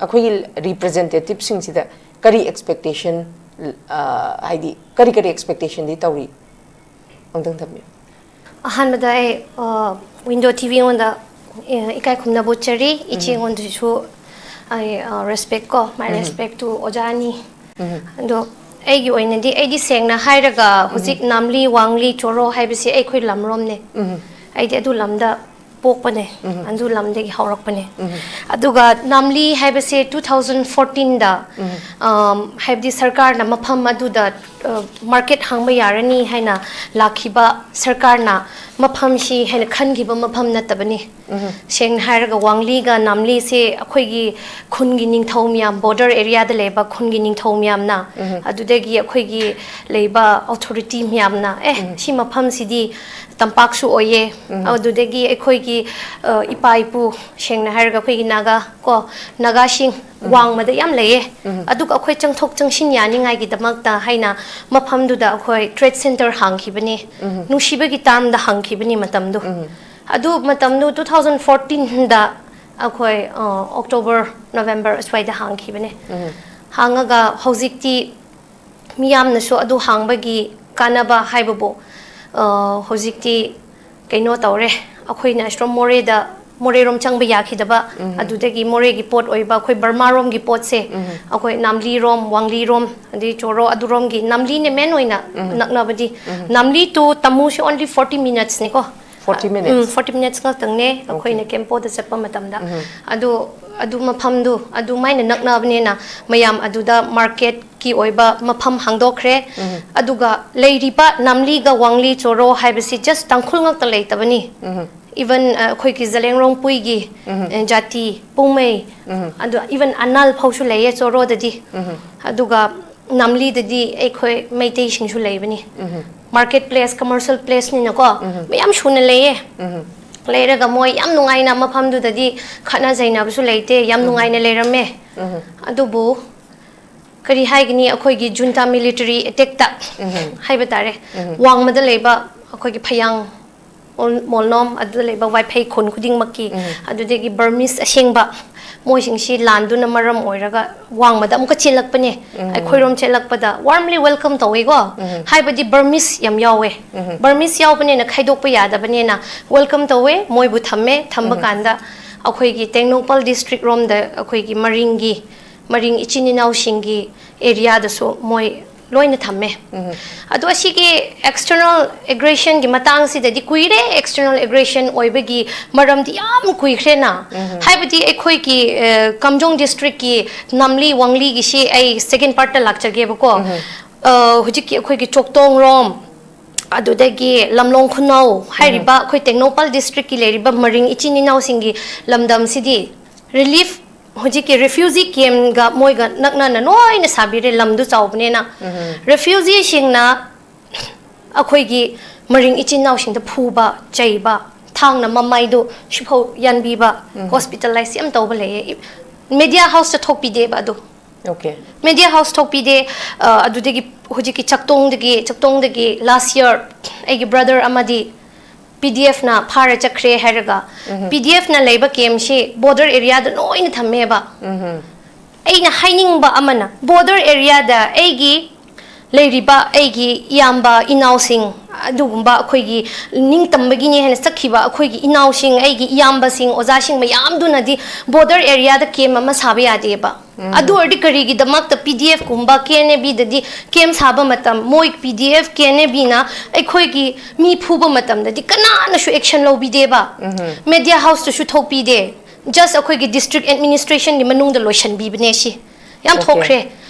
ꯑꯩꯈꯣꯏꯒꯤ ꯔꯤꯄ꯭ꯔꯖꯦꯟꯇꯦꯇꯤꯞꯁꯤꯡꯁꯤꯗ ꯀꯔꯤ ꯑꯦꯛꯁꯄꯦꯛꯇꯦꯁꯟ, ꯑ, ꯍꯥꯏꯗꯤ ꯀꯔꯤ ꯀꯔꯤ ꯑꯦꯛꯁꯄꯦꯛꯇꯦꯁꯟꯗꯤ ꯇꯧꯔꯤ? ꯑꯃꯨꯛꯇꯪ ꯊꯝꯕꯤꯌꯨ꯫ ꯑꯍꯥꯟꯕꯗ ꯑꯩ, ꯑ, ꯋꯤꯟꯗꯣ ꯇꯤ ꯚꯤ ꯑꯩꯉꯣꯟꯗ, ꯑ, ꯏꯀꯥꯏ ꯈꯨꯝꯅꯕ ꯎꯠꯆꯔꯤ꯫ ꯏꯆꯦ ꯑꯩꯉꯣꯟꯗꯁꯨ ꯑꯩ, ꯑ, ꯔꯦꯁꯄꯦꯛ ꯀꯣ, my respect to ꯑꯣꯖꯥ ꯑꯅꯤ꯫ ꯑꯗꯣ ꯑꯩꯒꯤ ꯑꯣꯏꯅꯗꯤ, ꯑꯩꯗꯤ ꯁꯦꯡꯅ ꯍꯥꯏꯔꯒ, ꯍꯧꯖꯤꯛ ꯅꯥꯝꯂꯤ, ꯋꯥꯡꯂꯤ, ꯆꯣꯔꯣ ꯍꯥꯏꯕꯁꯤ ꯑꯩꯈꯣꯏ ꯂꯝꯔꯣꯝꯅꯦ꯫ ꯑꯩꯗꯤ ꯑꯗꯨ ꯂꯝꯗ ꯄꯣꯛꯄꯅꯦ꯫ ꯑꯗꯨ ꯂꯝꯗꯒꯤ ꯍꯧꯔꯛꯄꯅꯦ꯫ ꯑꯗꯨꯒ ꯅꯥꯝꯂꯤ ꯍꯥꯏꯕꯁꯦ two thousand fourteen ꯗ, ꯑꯝ, ꯍꯥꯏꯕꯗꯤ ꯁꯔꯀꯥꯔꯅ ꯃꯐꯝ ꯑꯗꯨꯗ, ꯑ, ꯃꯥꯔꯀꯦꯠ ꯍꯥꯡꯕ ꯌꯥꯔꯅꯤ ꯍꯥꯏꯅ ꯂꯥꯛꯈꯤꯕ ꯁꯔꯀꯥꯔꯅ ꯃꯐꯝꯁꯤ ꯍꯥꯏꯅ ꯈꯟꯈꯤꯕ ꯃꯐꯝ ꯅꯠꯇꯕꯅꯤ꯫ ꯁꯦꯡꯅ ꯍꯥꯏꯔꯒ ꯋꯥꯡꯂꯤꯒ ꯅꯥꯝꯂꯤꯁꯦ ꯑꯩꯈꯣꯏꯒꯤ ꯈꯨꯟꯒꯤ ꯅꯤꯡꯊꯧ ꯃꯌꯥꯝ, ꯕꯣꯔꯗꯔ ꯑꯦꯔꯤꯌꯥꯗ ꯂꯩꯕ ꯈꯨꯟꯒꯤ ꯅꯤꯡꯊꯧ ꯃꯌꯥꯝꯅ, ꯑꯗꯨꯗꯒꯤ ꯑꯩꯈꯣꯏꯒꯤ ꯂꯩꯕ ꯑꯣꯊꯣꯔꯤꯇꯤ ꯃꯌꯥꯝꯅ, "ꯑꯦ, ꯁꯤ ꯃꯐꯝꯁꯤꯗꯤ ꯇꯝꯄꯥꯛꯁꯨ ꯑꯣꯏꯌꯦ, ꯑꯗꯨꯗꯒꯤ ꯑꯩꯈꯣꯏꯒꯤ, ꯑ, ꯏꯄꯥ ꯏꯄꯨ, ꯁꯦꯡꯅ ꯍꯥꯏꯔꯒ ꯑꯩꯈꯣꯏꯒꯤ ꯅꯥꯒꯥ ꯀꯣ, ꯅꯥꯒꯥꯁꯤꯡ ꯋꯥꯡꯃꯗ ꯌꯥꯝ ꯂꯩꯌꯦ꯫ ꯑꯗꯨꯒ ꯑꯩꯈꯣꯏ ꯆꯪꯊꯣꯛ ꯆꯪꯁꯤꯟ ꯌꯥꯅꯤꯡꯉꯥꯏꯒꯤꯗꯃꯛꯇ ꯍꯥꯏꯅ ꯃꯐꯝꯗꯨꯗ ꯑꯩꯈꯣꯏ ꯇ꯭ꯔꯦꯗ ꯁꯦꯟꯇꯔ ꯍꯥꯡꯈꯤꯕꯅꯦ꯫ ꯅꯨꯡꯁꯤꯕꯒꯤ ꯇꯥꯔꯝꯗ ꯍꯥꯡꯈꯤꯕꯅꯤ ꯃꯇꯝꯗꯨ꯫ ꯑꯗꯨ ꯃꯇꯝꯗꯨ two thousand fourteen ꯗ ꯑꯩꯈꯣꯏ, ꯑ, ꯑꯣꯛꯇꯣꯕꯔ, ꯅꯣꯕꯦꯝꯕꯔ ꯑꯁ꯭ꯋꯥꯏꯗ ꯍꯥꯡꯈꯤꯕꯅꯦ꯫ ꯍꯥꯡꯉꯒ ꯍꯧꯖꯤꯛꯇꯤ ꯃꯤꯌꯥꯝꯅꯁꯨ ꯑꯗꯨ ꯍꯥꯡꯕꯒꯤ ꯀꯥꯟꯅꯕ ꯍꯥꯏꯕꯕꯨ, ꯑ, ꯍꯧꯖꯤꯛꯇꯤ ꯀꯩꯅꯣ ꯇꯧꯔꯦ, ꯑꯩꯈꯣꯏꯅ ꯑꯁꯣꯝ ꯃꯣꯔꯦꯗ, ꯃꯣꯔꯦꯔꯣꯝ ꯆꯪꯕ ꯌꯥꯈꯤꯗꯕ, ꯑꯗꯨꯗꯒꯤ ꯃꯣꯔꯦꯒꯤ ꯄꯣꯠ ꯑꯣꯏꯕ ꯑꯩꯈꯣꯏ ꯕꯔꯃꯥꯔꯣꯝꯒꯤ ꯄꯣꯠꯁꯦ, ꯑꯩꯈꯣꯏ ꯅꯥꯝꯂꯤꯔꯣꯝ, ꯋꯥꯡꯂꯤꯔꯣꯝ, ꯑꯗꯩ ꯆꯣꯔꯣ ꯑꯗꯨꯔꯣꯝꯒꯤ, ꯅꯥꯝꯂꯤꯅ ꯃꯦꯟ ꯑꯣꯏꯅ ꯅꯛꯅꯕꯗꯤ, ꯅꯥꯝꯂꯤ to ꯇꯥꯃꯨꯁꯦ only forty minutes ꯅꯤꯀꯣ꯫ Forty minutes? Um, forty minutes ꯉꯥꯛꯇꯪꯅꯦ ꯑꯩꯈꯣꯏꯅ ꯀꯦꯝꯄꯣꯗ ꯆꯠꯄ ꯃꯇꯝꯗ꯫ ꯑꯗꯨ, ꯑꯗꯨ ꯃꯐꯝꯗꯨ ꯑꯗꯨꯃꯥꯏꯅ ꯅꯛꯅꯕꯅꯤꯅ ꯃꯌꯥꯝ ꯑꯗꯨꯗ ꯃꯥꯔꯀꯦꯠꯀꯤ ꯑꯣꯏꯕ ꯃꯐꯝ ꯍꯥꯡꯗꯣꯛꯈ꯭ꯔꯦ꯫ ꯑꯗꯨꯒ ꯂꯩꯔꯤꯕ ꯅꯥꯝꯂꯤꯒ ꯋꯥꯡꯂꯤ ꯆꯣꯔꯣ ꯍꯥꯏꯕꯁꯤ just ꯇꯥꯡꯈꯨꯜ ꯉꯥꯛꯇ ꯂꯩꯇꯕꯅꯤ꯫ Even, ꯑ, ꯑꯩꯈꯣꯏꯒꯤ ꯖꯂꯦꯡꯔꯣꯡ ꯄꯨꯏꯒꯤ, ꯑ, ꯖꯥꯇꯤ, ꯄꯨꯡꯃꯩ, ꯑꯗꯨ even ꯑꯅꯥꯜ ꯐꯥꯎꯁꯨ ꯂꯩꯌꯦ ꯆꯣꯔꯣꯗꯗꯤ꯫ ꯑꯗꯨꯒ ꯅꯥꯝꯂꯤꯗꯗꯤ ꯑꯩꯈꯣꯏ ꯃꯩꯇꯩꯁꯤꯡꯁꯨ ꯂꯩꯕꯅꯤ꯫ ꯃꯥꯔꯀꯦꯠ ꯄ꯭ꯂꯦꯁ, ꯀꯃꯔꯁꯤꯌꯦꯜ ꯄ꯭ꯂꯦꯁꯅꯤꯅꯀꯣ, ꯃꯌꯥꯝ ꯁꯨꯅ ꯂꯩꯌꯦ꯫ ꯂꯩꯔꯒ ꯃꯣꯏ ꯌꯥꯝ ꯅꯨꯡꯉꯥꯏꯅ ꯃꯐꯝꯗꯨꯗꯗꯤ ꯈꯠꯅ ꯆꯩꯅꯕꯁꯨ ꯂꯩꯇꯦ, ꯌꯥꯝ ꯅꯨꯡꯉꯥꯏꯅ ꯂꯩꯔꯝꯃꯦ꯫ ꯑꯗꯨꯕꯨ ꯀꯔꯤ ꯍꯥꯏꯒꯅꯤ, ꯑꯩꯈꯣꯏꯒꯤ ꯖꯨꯟꯇꯥ ꯃꯤꯂꯤꯇꯔꯤ ꯑꯦꯇꯦꯛꯇ ꯍꯥꯏꯕ ꯇꯥꯔꯦ, ꯋꯥꯡꯃꯗ ꯂꯩꯕ ꯑꯩꯈꯣꯏꯒꯤ ꯐꯌꯥꯡ, ꯃꯣꯜ-, ꯃꯣꯜꯅꯣꯝ, ꯑꯗꯨꯗ ꯂꯩꯕ ꯋꯥꯏꯐꯩ ꯈꯨꯟ ꯈꯨꯗꯤꯡꯃꯛꯀꯤ, ꯑꯗꯨꯗꯒꯤ ꯕꯔꯃꯤꯁ ꯑꯁꯦꯡꯕ ꯃꯣꯏꯁꯤꯡꯁꯤ ꯂꯥꯟꯗꯨꯅ ꯃꯔꯝ ꯑꯣꯏꯔꯒ ꯋꯥꯡꯃꯗ ꯑꯃꯨꯛꯀ ꯆꯦꯜꯂꯛꯄꯅꯦ꯫ ꯑꯩꯈꯣꯏꯔꯣꯝ ꯆꯦꯜꯂꯛꯄꯗ warmly welcome ꯇꯧꯋꯦꯀꯣ, ꯍꯥꯏꯕꯗꯤ ꯕꯔꯃꯤꯁ ꯌꯥꯝ ꯌꯥꯎꯋꯦ꯫ ꯕꯔꯃꯤꯁ ꯌꯥꯎꯕꯅꯤꯅ ꯈꯥꯏꯗꯣꯛꯄ ꯌꯥꯗꯕꯅꯤꯅ welcome ꯇꯧꯋꯦ, ꯃꯣꯏꯕꯨ ꯊꯝꯃꯦ꯫ ꯊꯝꯕ ꯀꯥꯟꯗ ꯑꯩꯈꯣꯏꯒꯤ ꯇꯦꯡꯅꯧꯄꯜ ꯗꯤꯁꯇ꯭ꯔꯤꯛ ꯔꯣꯝꯗ ꯑꯩꯈꯣꯏꯒꯤ ꯃꯔꯤꯡꯒꯤ, ꯃꯔꯤꯡ ꯏꯆꯤꯟ ꯏꯅꯥꯎꯁꯤꯡꯒꯤ ꯑꯦꯔꯤꯌꯥꯗꯁꯨ ꯃꯣꯏ ꯂꯣꯏꯅ ꯊꯝꯃꯦ꯫ ꯑꯗꯣ ꯑꯁꯤꯒꯤ external aggressionꯒꯤ ꯃꯇꯥꯡꯁꯤꯗꯗꯤ ꯀꯨꯏꯔꯦ, external aggression ꯑꯣꯏꯕꯒꯤ ꯃꯔꯝꯗꯤ ꯌꯥꯝ ꯀꯨꯏꯈ꯭ꯔꯦꯅ꯫ ꯍꯥꯏꯕꯗꯤ ꯑꯩꯈꯣꯏꯒꯤ, ꯑ, ꯀꯥꯝꯖꯣꯡ districtꯀꯤ ꯅꯥꯝꯂꯤ ꯋꯥꯡꯂꯤꯒꯤꯁꯤ ꯑꯩ second partꯇ ꯂꯥꯛꯆꯒꯦꯕꯀꯣ꯫ ꯑ, ꯍꯧꯖꯤꯛꯀꯤ ꯑꯩꯈꯣꯏꯒꯤ ꯆꯣꯛꯇꯣꯡꯔꯣꯝ, ꯑꯗꯨꯗꯒꯤ ꯂꯝꯂꯣꯡ ꯈꯨꯅꯧ ꯍꯥꯏꯔꯤꯕ ꯑꯩꯈꯣꯏ ꯇꯦꯡꯅꯧꯄꯜ districtꯀꯤ ꯂꯩꯔꯤꯕ ꯃꯔꯤꯡ ꯏꯆꯤꯟ ꯏꯅꯥꯎꯁꯤꯡꯒꯤ ꯂꯝꯗꯝꯁꯤꯗꯤ relief, ꯍꯧꯖꯤꯛꯀꯤ refugee campꯒ ꯃꯣꯏꯒ ꯅꯛꯅꯅ ꯂꯣꯏꯅ ꯁꯥꯕꯤꯔꯦ, ꯂꯝꯗꯨ ꯆꯥꯎꯕꯅꯤꯅ꯫ Refugeeꯁꯤꯡꯅ ꯑꯩꯈꯣꯏꯒꯤ ꯃꯔꯤꯡ ꯏꯆꯤꯟ ꯏꯅꯥꯎꯁꯤꯡꯗ ꯐꯨꯕ, ꯆꯩꯕ, ꯊꯥꯡꯅ ꯃꯃꯥꯏꯗꯨ ꯁꯤꯐꯥꯎ ꯌꯥꯟꯕꯤꯕ, hospitalize ꯌꯥꯝ ꯇꯧꯕ ꯂꯩꯌꯦ꯫ Media houseꯇ ꯊꯣꯛꯄꯤꯗꯦꯕ ꯑꯗꯨ꯫ Okay. Media house ꯊꯣꯛꯄꯤꯗꯦ꯫ ꯑ, ꯑꯗꯨꯗꯒꯤ ꯍꯧꯖꯤꯛꯀꯤ ꯆꯥꯛꯇꯣꯡꯗꯒꯤ, ꯆꯥꯛꯇꯣꯡꯗꯒꯤ last year ꯑꯩꯒꯤ brother ꯑꯃꯗꯤ PDFꯅ ꯐꯥꯔ ꯆꯠꯈ꯭ꯔꯦ ꯍꯥꯏꯔꯒ, PDFꯅ ꯂꯩꯕ campꯁꯤ border areaꯗ ꯂꯣꯏꯅ ꯊꯝꯃꯦꯕ꯫ ꯑꯩꯅ ꯍꯥꯏꯅꯤꯡꯕ ꯑꯃꯅ, border areaꯗ ꯑꯩꯒꯤ ꯂꯩꯔꯤꯕ ꯑꯩꯒꯤ ꯏꯌꯥꯝꯕ ꯏꯅꯥꯎꯁꯤꯡ, ꯑꯗꯨꯒꯨꯝꯕ ꯑꯩꯈꯣꯏꯒꯤ ꯅꯤꯡꯇꯝꯕꯒꯤꯅꯤ ꯍꯥꯏꯅ ꯆꯠꯈꯤꯕ ꯑꯩꯈꯣꯏꯒꯤ ꯏꯅꯥꯎꯁꯤꯡ, ꯑꯩꯒꯤ ꯏꯌꯥꯝꯕꯁꯤꯡ, ꯑꯣꯖꯥꯁꯤꯡ ꯃꯌꯥꯝꯗꯨꯅꯗꯤ border areaꯗ camp ꯑꯃ ꯁꯥꯕ ꯌꯥꯗꯦꯕ꯫ ꯑꯗꯨ ꯑꯣꯏꯔꯗꯤ ꯀꯔꯤꯒꯤꯗꯃꯛꯇ PDFꯀꯨꯝꯕ, KNABꯗꯗꯤ camp ꯁꯥꯕ ꯃꯇꯝ, ꯃꯣꯏ PDF, KNABꯅ ꯑꯩꯈꯣꯏꯒꯤ ꯃꯤ ꯐꯨꯕ ꯃꯇꯝꯗꯗꯤ ꯀꯅꯥꯅꯁꯨ action ꯂꯧꯕꯤꯗꯦꯕ? Media houseꯇꯁꯨ ꯊꯣꯛꯄꯤꯗꯦ꯫ Just ꯑꯩꯈꯣꯏꯒꯤ district administrationꯒꯤ ꯃꯅꯨꯡꯗ ꯂꯣꯏꯁꯤꯟꯕꯤꯕꯅꯦ ꯁꯤ꯫ ꯌꯥꯝ Okay. ꯊꯣꯛꯈ꯭ꯔꯦ꯫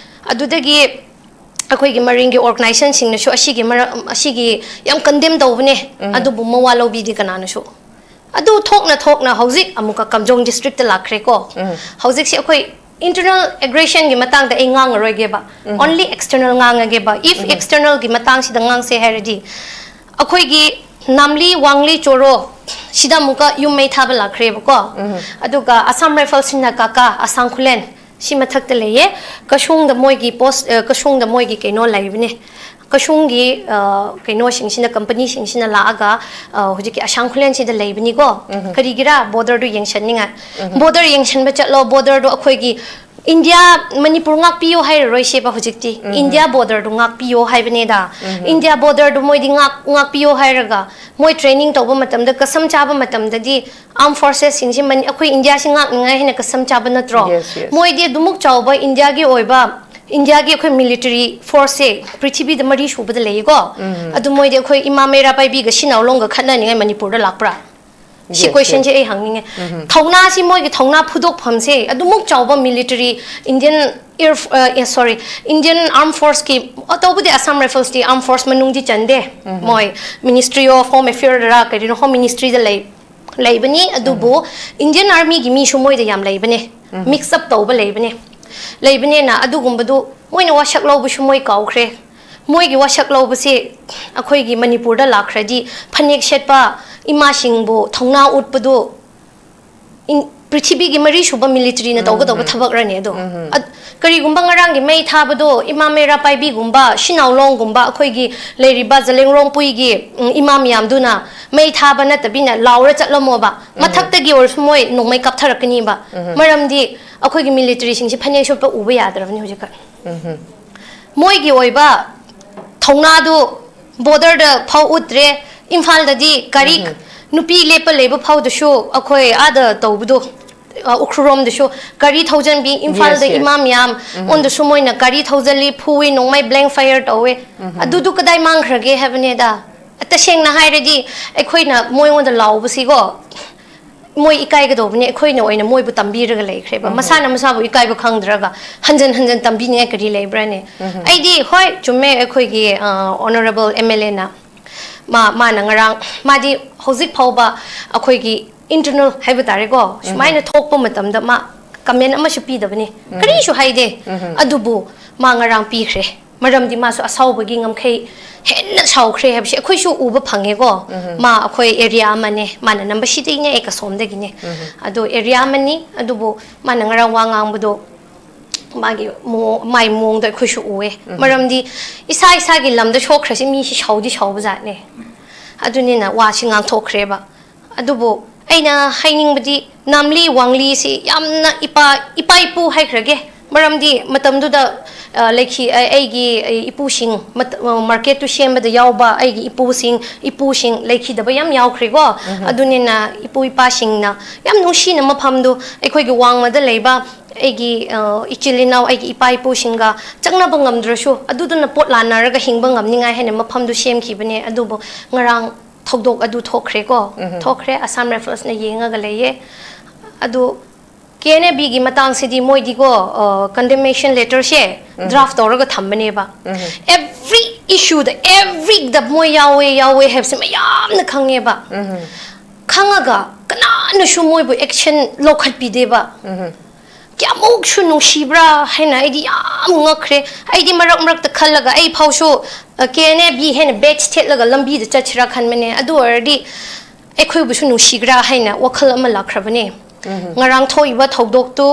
ꯑꯗꯨꯗꯒꯤ ꯑꯩꯈꯣꯏꯒꯤ ꯃꯔꯤꯡꯒꯤ organizationꯁꯤꯡꯅꯁꯨ ꯑꯁꯤꯒꯤ ꯃꯔꯝ, ꯑꯁꯤꯒꯤ ꯌꯥꯝ condemn ꯇꯧꯕꯅꯦ꯫ ꯑꯗꯨꯕꯨ ꯃꯋꯥ ꯂꯧꯕꯤꯗꯦ ꯀꯅꯥꯅꯁꯨ꯫ ꯑꯗꯨ ꯊꯣꯛꯅ ꯊꯣꯛꯅ ꯍꯧꯖꯤꯛ ꯑꯃꯨꯛꯀ ꯀꯥꯝꯖꯣꯡ districtꯇ ꯂꯥꯛꯈ꯭ꯔꯦꯀꯣ꯫ ꯍꯧꯖꯤꯛꯁꯦ ꯑꯩꯈꯣꯏ internal aggressionꯒꯤ ꯃꯇꯥꯡꯗ ꯑꯩ ꯉꯥꯡꯉꯔꯣꯏꯒꯦꯕ꯫ Only external ꯉꯥꯡꯉꯒꯦꯕ꯫ If externalꯒꯤ ꯃꯇꯥꯡꯁꯤꯗ ꯉꯥꯡꯁꯦ ꯍꯥꯏꯔꯗꯤ, ꯑꯩꯈꯣꯏꯒꯤ ꯅꯥꯝꯂꯤ, ꯋꯥꯡꯂꯤ, ꯆꯣꯔꯣ ꯁꯤꯗ ꯑꯃꯨꯛꯀ ꯌꯨꯝ ꯃꯩ ꯊꯥꯕ ꯂꯥꯛꯈ꯭ꯔꯦꯕꯀꯣ꯫ ꯑꯗꯨꯒ Assam Riflesꯁꯤꯡꯅ ꯀꯥꯀꯥ, ꯑꯁꯥꯡ ꯈꯨꯂꯦꯟ, ꯁꯤ ꯃꯊꯛꯇ ꯂꯩꯌꯦ꯫ ꯀꯁꯨꯡꯗ ꯃꯣꯏꯒꯤ post, ꯑ, ꯀꯁꯨꯡꯗ ꯃꯣꯏꯒꯤ ꯀꯩꯅꯣ ꯂꯩꯕꯅꯦ꯫ ꯀꯁꯨꯡꯒꯤ, ꯑ, ꯀꯩꯅꯣꯁꯤꯡꯁꯤꯅ, companyꯁꯤꯡꯁꯤꯅ ꯂꯥꯛꯑꯒ, ꯑ, ꯍꯧꯖꯤꯛꯀꯤ ꯑꯁꯥꯡ ꯈꯨꯂꯦꯟꯁꯤꯗ ꯂꯩꯕꯅꯤꯀꯣ꯫ ꯀꯔꯤꯒꯤꯔꯥ? Borderꯗꯨ ꯌꯦꯡꯁꯟꯅꯤꯡꯉꯥꯏ꯫ Border ꯌꯦꯡꯁꯟꯕ ꯆꯠꯂꯣ, borderꯗꯣ ꯑꯩꯈꯣꯏꯒꯤ India, ꯃꯅꯤꯄꯨꯔ ꯉꯥꯛꯄꯤꯌꯣ ꯍꯥꯏꯔꯔꯣꯏꯁꯦꯕ ꯍꯧꯖꯤꯛꯇꯤ꯫ India borderꯗꯨ ꯉꯥꯛꯄꯤꯌꯣ ꯍꯥꯏꯕꯅꯦꯗ꯫ India borderꯗꯨ ꯃꯣꯏꯗꯤ ꯉꯥꯛ-, ꯉꯥꯛꯄꯤꯌꯣ ꯍꯥꯏꯔꯒ ꯃꯣꯏ training ꯇꯧꯕ ꯃꯇꯝꯗ, ꯀꯁꯝ ꯆꯥꯕ ꯃꯇꯝꯗꯗꯤ armed forcesꯁꯤꯡꯁꯤ ꯃꯅꯤ-, ꯑꯩꯈꯣꯏ Indiaꯁꯤ ꯉꯥꯛꯅꯤꯡꯉꯥꯏ ꯍꯥꯏꯅ ꯀꯁꯝ ꯆꯥꯕ ꯅꯠꯇ꯭ꯔꯣ? Yes, yes. ꯃꯣꯏꯗꯤ ꯑꯗꯨꯃꯨꯛ ꯆꯥꯎꯕ Indiaꯒꯤ ꯑꯣꯏꯕ ꯏꯟꯗꯤꯌꯥꯒꯤ ꯑꯩꯈꯣꯏ ꯃꯤꯂꯤꯇꯔꯤ ꯐꯣꯔꯁꯁꯦ ꯄ꯭ꯔꯤꯊꯤꯕꯤꯗ ꯃꯔꯤ ꯁꯨꯕꯗ ꯂꯩꯌꯦꯀꯣ꯫ ꯑꯗꯨ ꯃꯣꯏꯗꯤ ꯑꯩꯈꯣꯏ ꯏꯃꯥ ꯃꯩꯔꯥ ꯄꯥꯏꯕꯤꯒ ꯁꯤꯅꯥꯎ ꯂꯣꯡꯒ ꯈꯠꯅꯅꯤꯡꯉꯥꯏ ꯃꯅꯤꯄꯨꯔꯗ ꯂꯥꯛꯄ꯭ꯔꯥ? ꯁꯤ ꯀꯣꯏꯁꯟꯁꯦ ꯑꯩ ꯍꯪꯅꯤꯡꯉꯦ꯫ ꯊꯧꯅꯥꯁꯤ, ꯃꯣꯏꯒꯤ ꯊꯧꯅꯥ ꯐꯨꯗꯣꯛꯐꯝꯁꯦ ꯑꯗꯨꯃꯨꯛ ꯆꯥꯎꯕ ꯃꯤꯂꯤꯇꯔꯤ, ꯏꯟꯗꯤꯌꯟ ꯑꯦꯌꯔ, ꯁꯣꯔꯤ, ꯏꯟꯗꯤꯌꯟ ꯑꯥꯔꯝ ꯐꯣꯔꯁꯀꯤ, ꯇꯧꯕꯗꯤ ꯑꯁꯥꯝ ꯔꯥꯏꯐꯜꯁꯇꯤ ꯑꯥꯔꯝ ꯐꯣꯔꯁ ꯃꯅꯨꯡꯗꯤ ꯆꯟꯗꯦ꯫ ꯃꯣꯏ ꯃꯤꯅꯤꯁꯇ꯭ꯔꯤ ꯑꯣꯐ ꯍꯣꯝ ꯑꯦꯐꯤꯌꯔꯗꯔ ꯀꯔꯤꯅꯣ, ꯍꯣꯝ ꯃꯤꯅꯤꯁꯇ꯭ꯔꯤꯗ ꯂꯩ, ꯂꯩꯕꯅꯤ꯫ ꯑꯗꯨꯕꯨ ꯏꯟꯗꯤꯌꯟ ꯑꯥꯔꯃꯤꯒꯤ ꯃꯤꯁꯨ ꯃꯣꯏꯗ ꯌꯥꯝ ꯂꯩꯕꯅꯦ, ꯃꯤꯛꯁ ꯑꯞ ꯇꯧꯕ ꯂꯩꯕꯅꯦ꯫ ꯂꯩꯕꯅꯦꯅ ꯑꯗꯨꯒꯨꯝꯕꯗꯨ ꯃꯣꯏꯅ ꯋꯥꯁꯛ ꯂꯧꯕꯁꯨ ꯃꯣꯏ ꯀꯥꯎꯈ꯭ꯔꯦ꯫ ꯃꯣꯏꯒꯤ ꯋꯥꯁꯛ ꯂꯧꯕꯁꯦ ꯑꯩꯈꯣꯏꯒꯤ ꯃꯅꯤꯄꯨꯔꯗ ꯂꯥꯛꯈ꯭ꯔꯗꯤ ꯐꯅꯦꯛ ꯁꯦꯠꯄ ꯏꯃꯥꯁꯤꯡꯕꯨ ꯊꯧꯅꯥ ꯎꯠꯄꯗꯨ ꯏꯟ-, ꯄ꯭ꯔꯤꯊꯤꯕꯤꯒꯤ ꯃꯔꯤ ꯁꯨꯕ ꯃꯤꯂꯤꯇꯔꯤꯅ ꯇꯧꯒꯗꯧꯕ ꯊꯕꯛꯔꯅꯦ ꯑꯗꯣ? ꯑꯠ-, ꯀꯔꯤꯒꯨꯝꯕ ꯉꯔꯥꯡꯒꯤ ꯃꯩ ꯊꯥꯕꯗꯣ ꯏꯃꯥ ꯃꯩꯔꯥ ꯄꯥꯏꯕꯤꯒꯨꯝꯕ, ꯁꯤꯅꯥꯎꯂꯣꯡꯒꯨꯝꯕ, ꯑꯩꯈꯣꯏꯒꯤ ꯂꯩꯔꯤꯕ ꯖꯂꯦꯡꯔꯣꯡꯄꯨꯏꯒꯤ, ꯎꯝ, ꯏꯃꯥ ꯃꯌꯥꯝꯗꯨꯅ ꯃꯩ ꯊꯥꯕ ꯅꯠꯇꯕꯤꯅ ꯂꯥꯎꯔ ꯆꯠꯂꯝꯃꯣꯕ, ꯃꯊꯛꯇꯒꯤ ꯑꯣꯏꯔꯁꯨ ꯃꯣꯏ ꯅꯣꯡꯃꯩ ꯀꯥꯞꯊꯔꯛꯀꯅꯤꯕ꯫ ꯃꯔꯝꯗꯤ ꯑꯩꯈꯣꯏꯒꯤ ꯃꯤꯂꯤꯇꯔꯤꯁꯤꯡꯁꯤ ꯐꯅꯦꯛ ꯁꯦꯠꯄ ꯎꯕ ꯌꯥꯗ꯭ꯔꯕꯅꯤ ꯍꯧꯖꯤꯛꯀꯥꯟ꯫ ꯃꯣꯏꯒꯤ ꯑꯣꯏꯕ ꯊꯧꯅꯥꯗꯨ ꯕꯣꯔꯗꯔꯗ ꯐꯥꯎ ꯎꯠꯇ꯭ꯔꯦ꯫ ꯏꯝꯐꯥꯜꯗꯗꯤ ꯒꯥꯔꯤ, ꯅꯨꯄꯤ ꯂꯦꯞꯄ ꯂꯩꯕ ꯐꯥꯎꯗꯁꯨ ꯑꯩꯈꯣꯏ ꯑꯥꯗ ꯇꯧꯕꯗꯣ, ꯑ, ꯎꯈ꯭ꯔꯨꯜꯔꯣꯝꯗꯁꯨ ꯒꯥꯔꯤ ꯊꯧꯖꯟꯕꯤ, ꯏꯝꯐꯥꯜꯗ ꯌꯦꯁ, ꯌꯦꯁ꯫ ꯏꯃꯥ ꯃꯌꯥꯝ ꯑꯣꯟꯗꯁꯨ ꯃꯣꯏꯅ ꯒꯥꯔꯤ ꯊꯧꯖꯜꯂꯤ, ꯐꯨꯏ, ꯅꯣꯡꯃꯩ ꯕ꯭ꯂꯦꯡ ꯐꯥꯌꯔ ꯇꯧꯋꯦ꯫ ꯑꯗꯨꯗꯨ ꯀꯗꯥꯏ ꯃꯥꯡꯈ꯭ꯔꯒꯦ ꯍꯥꯏꯕꯅꯦꯗ꯫ ꯇꯁꯦꯡꯅ ꯍꯥꯏꯔꯗꯤ ꯑꯩꯈꯣꯏꯅ ꯃꯣꯏꯉꯣꯟꯗ ꯂꯥꯎꯕꯁꯤꯀꯣ, ꯃꯣꯏ ꯏꯀꯥꯏꯒꯗꯧꯕꯅꯦ, ꯑꯩꯈꯣꯏꯅ ꯑꯣꯏꯅ ꯃꯣꯏꯕꯨ ꯇꯝꯕꯤꯔꯒ ꯂꯩꯈ꯭ꯔꯦꯕ꯫ ꯃꯁꯥꯅ ꯃꯁꯥꯕꯨ ꯏꯀꯥꯏꯕ ꯈꯪꯗ꯭ꯔꯒ ꯍꯟꯖꯟ ꯍꯟꯖꯟ ꯇꯝꯕꯤꯅꯤꯡꯉꯥꯏ ꯀꯔꯤ ꯂꯩꯕ꯭ꯔꯥꯅꯦ? ꯑꯩꯗꯤ ꯍꯣꯏ, ꯆꯨꯝꯃꯦ, ꯑꯩꯈꯣꯏꯒꯤ, ꯑ, ꯑꯣꯅꯔꯦꯕꯜ ꯑꯦꯝ ꯑꯦꯜ ꯑꯦꯅ ꯃꯥ, ꯃꯥꯅ ꯉꯔꯥꯡ, ꯃꯥꯗꯤ ꯍꯧꯖꯤꯛ ꯐꯥꯎꯕ ꯑꯩꯈꯣꯏꯒꯤ ꯏꯟꯇꯔꯅꯦꯜ ꯍꯥꯏꯕ ꯇꯥꯔꯦꯀꯣ, ꯁꯨꯃꯥꯏꯅ ꯊꯣꯛꯄ ꯃꯇꯝꯗ ꯃꯥ ꯀꯃꯦꯟ ꯑꯃꯁꯨ ꯄꯤꯗꯕꯅꯤ, ꯀꯔꯤꯁꯨ ꯍꯥꯏꯗꯦ꯫ ꯑꯗꯨꯕꯨ ꯃꯥ ꯉꯔꯥꯡ ꯄꯤꯈ꯭ꯔꯦ, ꯃꯔꯝꯗꯤ ꯃꯥꯁꯨ ꯑꯁꯥꯎꯕꯒꯤ ꯉꯝꯈꯩ ꯍꯦꯟꯅ ꯁꯥꯎꯈ꯭ꯔꯦ ꯍꯥꯏꯕꯁꯦ ꯑꯩꯈꯣꯏꯁꯨ ꯎꯕ ꯐꯪꯉꯦꯀꯣ꯫ ꯃꯥ ꯑꯩꯈꯣꯏ ꯑꯦꯔꯤꯌꯥ ꯑꯃꯅꯦ, ꯃꯥꯅ ꯅꯝꯕꯁꯤꯗꯒꯤꯅꯦ, ꯑꯩ ꯀꯁꯣꯝꯗꯒꯤꯅꯦ꯫ ꯑꯗꯣ ꯑꯦꯔꯤꯌꯥ ꯑꯃꯅꯤ, ꯑꯗꯨꯕꯨ ꯃꯥꯅ ꯉꯔꯥꯡ ꯋꯥ ꯉꯥꯡꯕꯗꯣ ꯃꯥꯒꯤ ꯃꯑꯣ-, ꯃꯥꯏ ꯃꯑꯣꯡꯗꯣ ꯑꯩꯈꯣꯏꯁꯨ ꯎꯑꯦ꯫ ꯃꯔꯝꯗꯤ ꯏꯁꯥ ꯏꯁꯥꯒꯤ ꯂꯝꯗ ꯁꯣꯛꯈ꯭ꯔꯁꯤ ꯃꯤꯁꯤ ꯁꯥꯎꯗꯤ ꯁꯥꯎꯕ ꯖꯥꯠꯅꯦ꯫ ꯑꯗꯨꯅꯤꯅ ꯋꯥꯁꯤ ꯉꯥꯡꯊꯣꯛꯈ꯭ꯔꯦꯕ꯫ ꯑꯗꯨꯕꯨ ꯑꯩꯅ ꯍꯥꯏꯅꯤꯡꯕꯗꯤ ꯅꯥꯝꯂꯤ ꯋꯥꯡꯂꯤꯁꯤ ꯌꯥꯝꯅ ꯏꯄꯥ, ꯏꯄꯥ ꯏꯄꯨ ꯍꯥꯏꯈ꯭ꯔꯒꯦ꯫ ꯃꯔꯝꯗꯤ ꯃꯇꯝꯗꯨꯗ, ꯑ, ꯂꯩꯈꯤ-, ꯑ, ꯑꯩꯒꯤ, ꯑꯩ ꯏꯄꯨꯁꯤꯡ, ꯃꯠ-, ꯑ, ꯃꯥꯔꯀꯦꯠꯇꯨ ꯁꯦꯝꯕꯗ ꯌꯥꯎꯕ ꯑꯩꯒꯤ ꯏꯄꯨꯁꯤꯡ, ꯏꯄꯨꯁꯤꯡ ꯂꯩꯈꯤꯗꯕ ꯌꯥꯝ ꯌꯥꯎꯈ꯭ꯔꯦꯀꯣ꯫ ꯑꯗꯨꯅꯤꯅ ꯏꯄꯨ ꯏꯄꯥꯁꯤꯡꯅ ꯌꯥꯝ ꯅꯨꯡꯁꯤꯅ ꯃꯐꯝꯗꯨ ꯑꯩꯈꯣꯏꯒꯤ ꯋꯥꯡꯃꯗ ꯂꯩꯕ ꯑꯩꯒꯤ ꯑ, ꯏꯆꯤꯜ ꯏꯅꯥꯎ, ꯑꯩꯒꯤ ꯏꯄꯥ ꯏꯄꯨꯁꯤꯡꯒ ꯆꯪꯅꯕ ꯉꯝꯗ꯭ꯔꯁꯨ, ꯑꯗꯨꯗꯨꯅ ꯄꯣꯠ ꯂꯥꯟꯅꯔꯒ ꯍꯤꯡꯕ ꯉꯝꯅꯤꯡꯉꯥꯏ ꯍꯥꯏꯅ ꯃꯐꯝꯗꯨ ꯁꯦꯝꯈꯤꯕꯅꯦ꯫ ꯑꯗꯨꯕꯨ ꯉꯔꯥꯡ ꯊꯧꯗꯣꯛ ꯑꯗꯨ ꯊꯣꯛꯈ꯭ꯔꯦꯀꯣ꯫ ꯎꯝꯍꯨꯝ꯫ ꯊꯣꯛꯈ꯭ꯔꯦ, ꯑꯁꯥꯝ ꯔꯥꯏꯐꯜꯁꯅ ꯌꯦꯡꯉꯒ ꯂꯩꯌꯦ꯫ ꯑꯗꯨ ꯀꯦ ꯑꯦꯟ ꯑꯦ ꯕꯤꯒꯤ ꯃꯇꯥꯡꯁꯤꯗꯤ ꯃꯣꯏꯗꯤꯀꯣ, ꯑ, ꯀꯟꯗꯦꯝꯅꯦꯁꯟ ꯂꯦꯇꯔꯁꯦ ꯎꯝꯍꯨꯝ꯫ ꯗ꯭ꯔꯥꯐ ꯇꯧꯔꯒ ꯊꯝꯕꯅꯦꯕ꯫ ꯎꯝꯍꯨꯝ꯫ ꯑꯦꯚ꯭ꯔꯤ ꯏꯁꯨꯗ, ꯑꯦꯚ꯭ꯔꯤꯗ ꯃꯣꯏ ꯌꯥꯎꯋꯦ, ꯌꯥꯎꯋꯦ ꯍꯥꯏꯕꯁꯦ ꯃꯌꯥꯝꯅ ꯈꯪꯉꯦꯕ꯫ ꯎꯝꯍꯨꯝ꯫ ꯈꯪꯉꯒ ꯀꯅꯥꯅꯁꯨ ꯃꯣꯏꯕꯨ ꯑꯦꯛꯁꯟ ꯂꯧꯈꯠꯄꯤꯗꯦꯕ꯫ ꯎꯝꯍꯨꯝ꯫ ꯀꯌꯥꯃꯨꯛꯁꯨ ꯅꯨꯡꯁꯤꯕ꯭ꯔꯥ ꯍꯥꯏꯅ ꯑꯩꯗꯤ ꯌꯥꯝ ꯉꯛꯈ꯭ꯔꯦ꯫ ꯑꯩꯗꯤ ꯃꯔꯛ ꯃꯔꯛꯇ ꯈꯜꯂꯒ ꯑꯩ ꯐꯥꯎꯁꯨ, ꯑ, ꯀꯦ ꯑꯦꯟ ꯑꯦ ꯕꯤ ꯍꯥꯏꯅ ꯕꯦꯠꯁ ꯊꯦꯠꯂꯒ ꯂꯝꯕꯤꯗ ꯆꯠꯁꯤꯔꯥ ꯈꯟꯕꯅꯦ꯫ ꯑꯗꯨ ꯑꯣꯏꯔꯗꯤ ꯑꯩꯈꯣꯏꯕꯨꯁꯨ ꯅꯨꯡꯁꯤꯒ꯭ꯔꯥ ꯍꯥꯏꯅ ꯋꯥꯈꯜ ꯑꯃ ꯂꯥꯛꯈ꯭ꯔꯕꯅꯦ꯫ ꯎꯝꯍꯨꯝ꯫ ꯉꯔꯥꯡ ꯊꯣꯛꯏꯕ ꯊꯧꯗꯣꯛꯇꯨ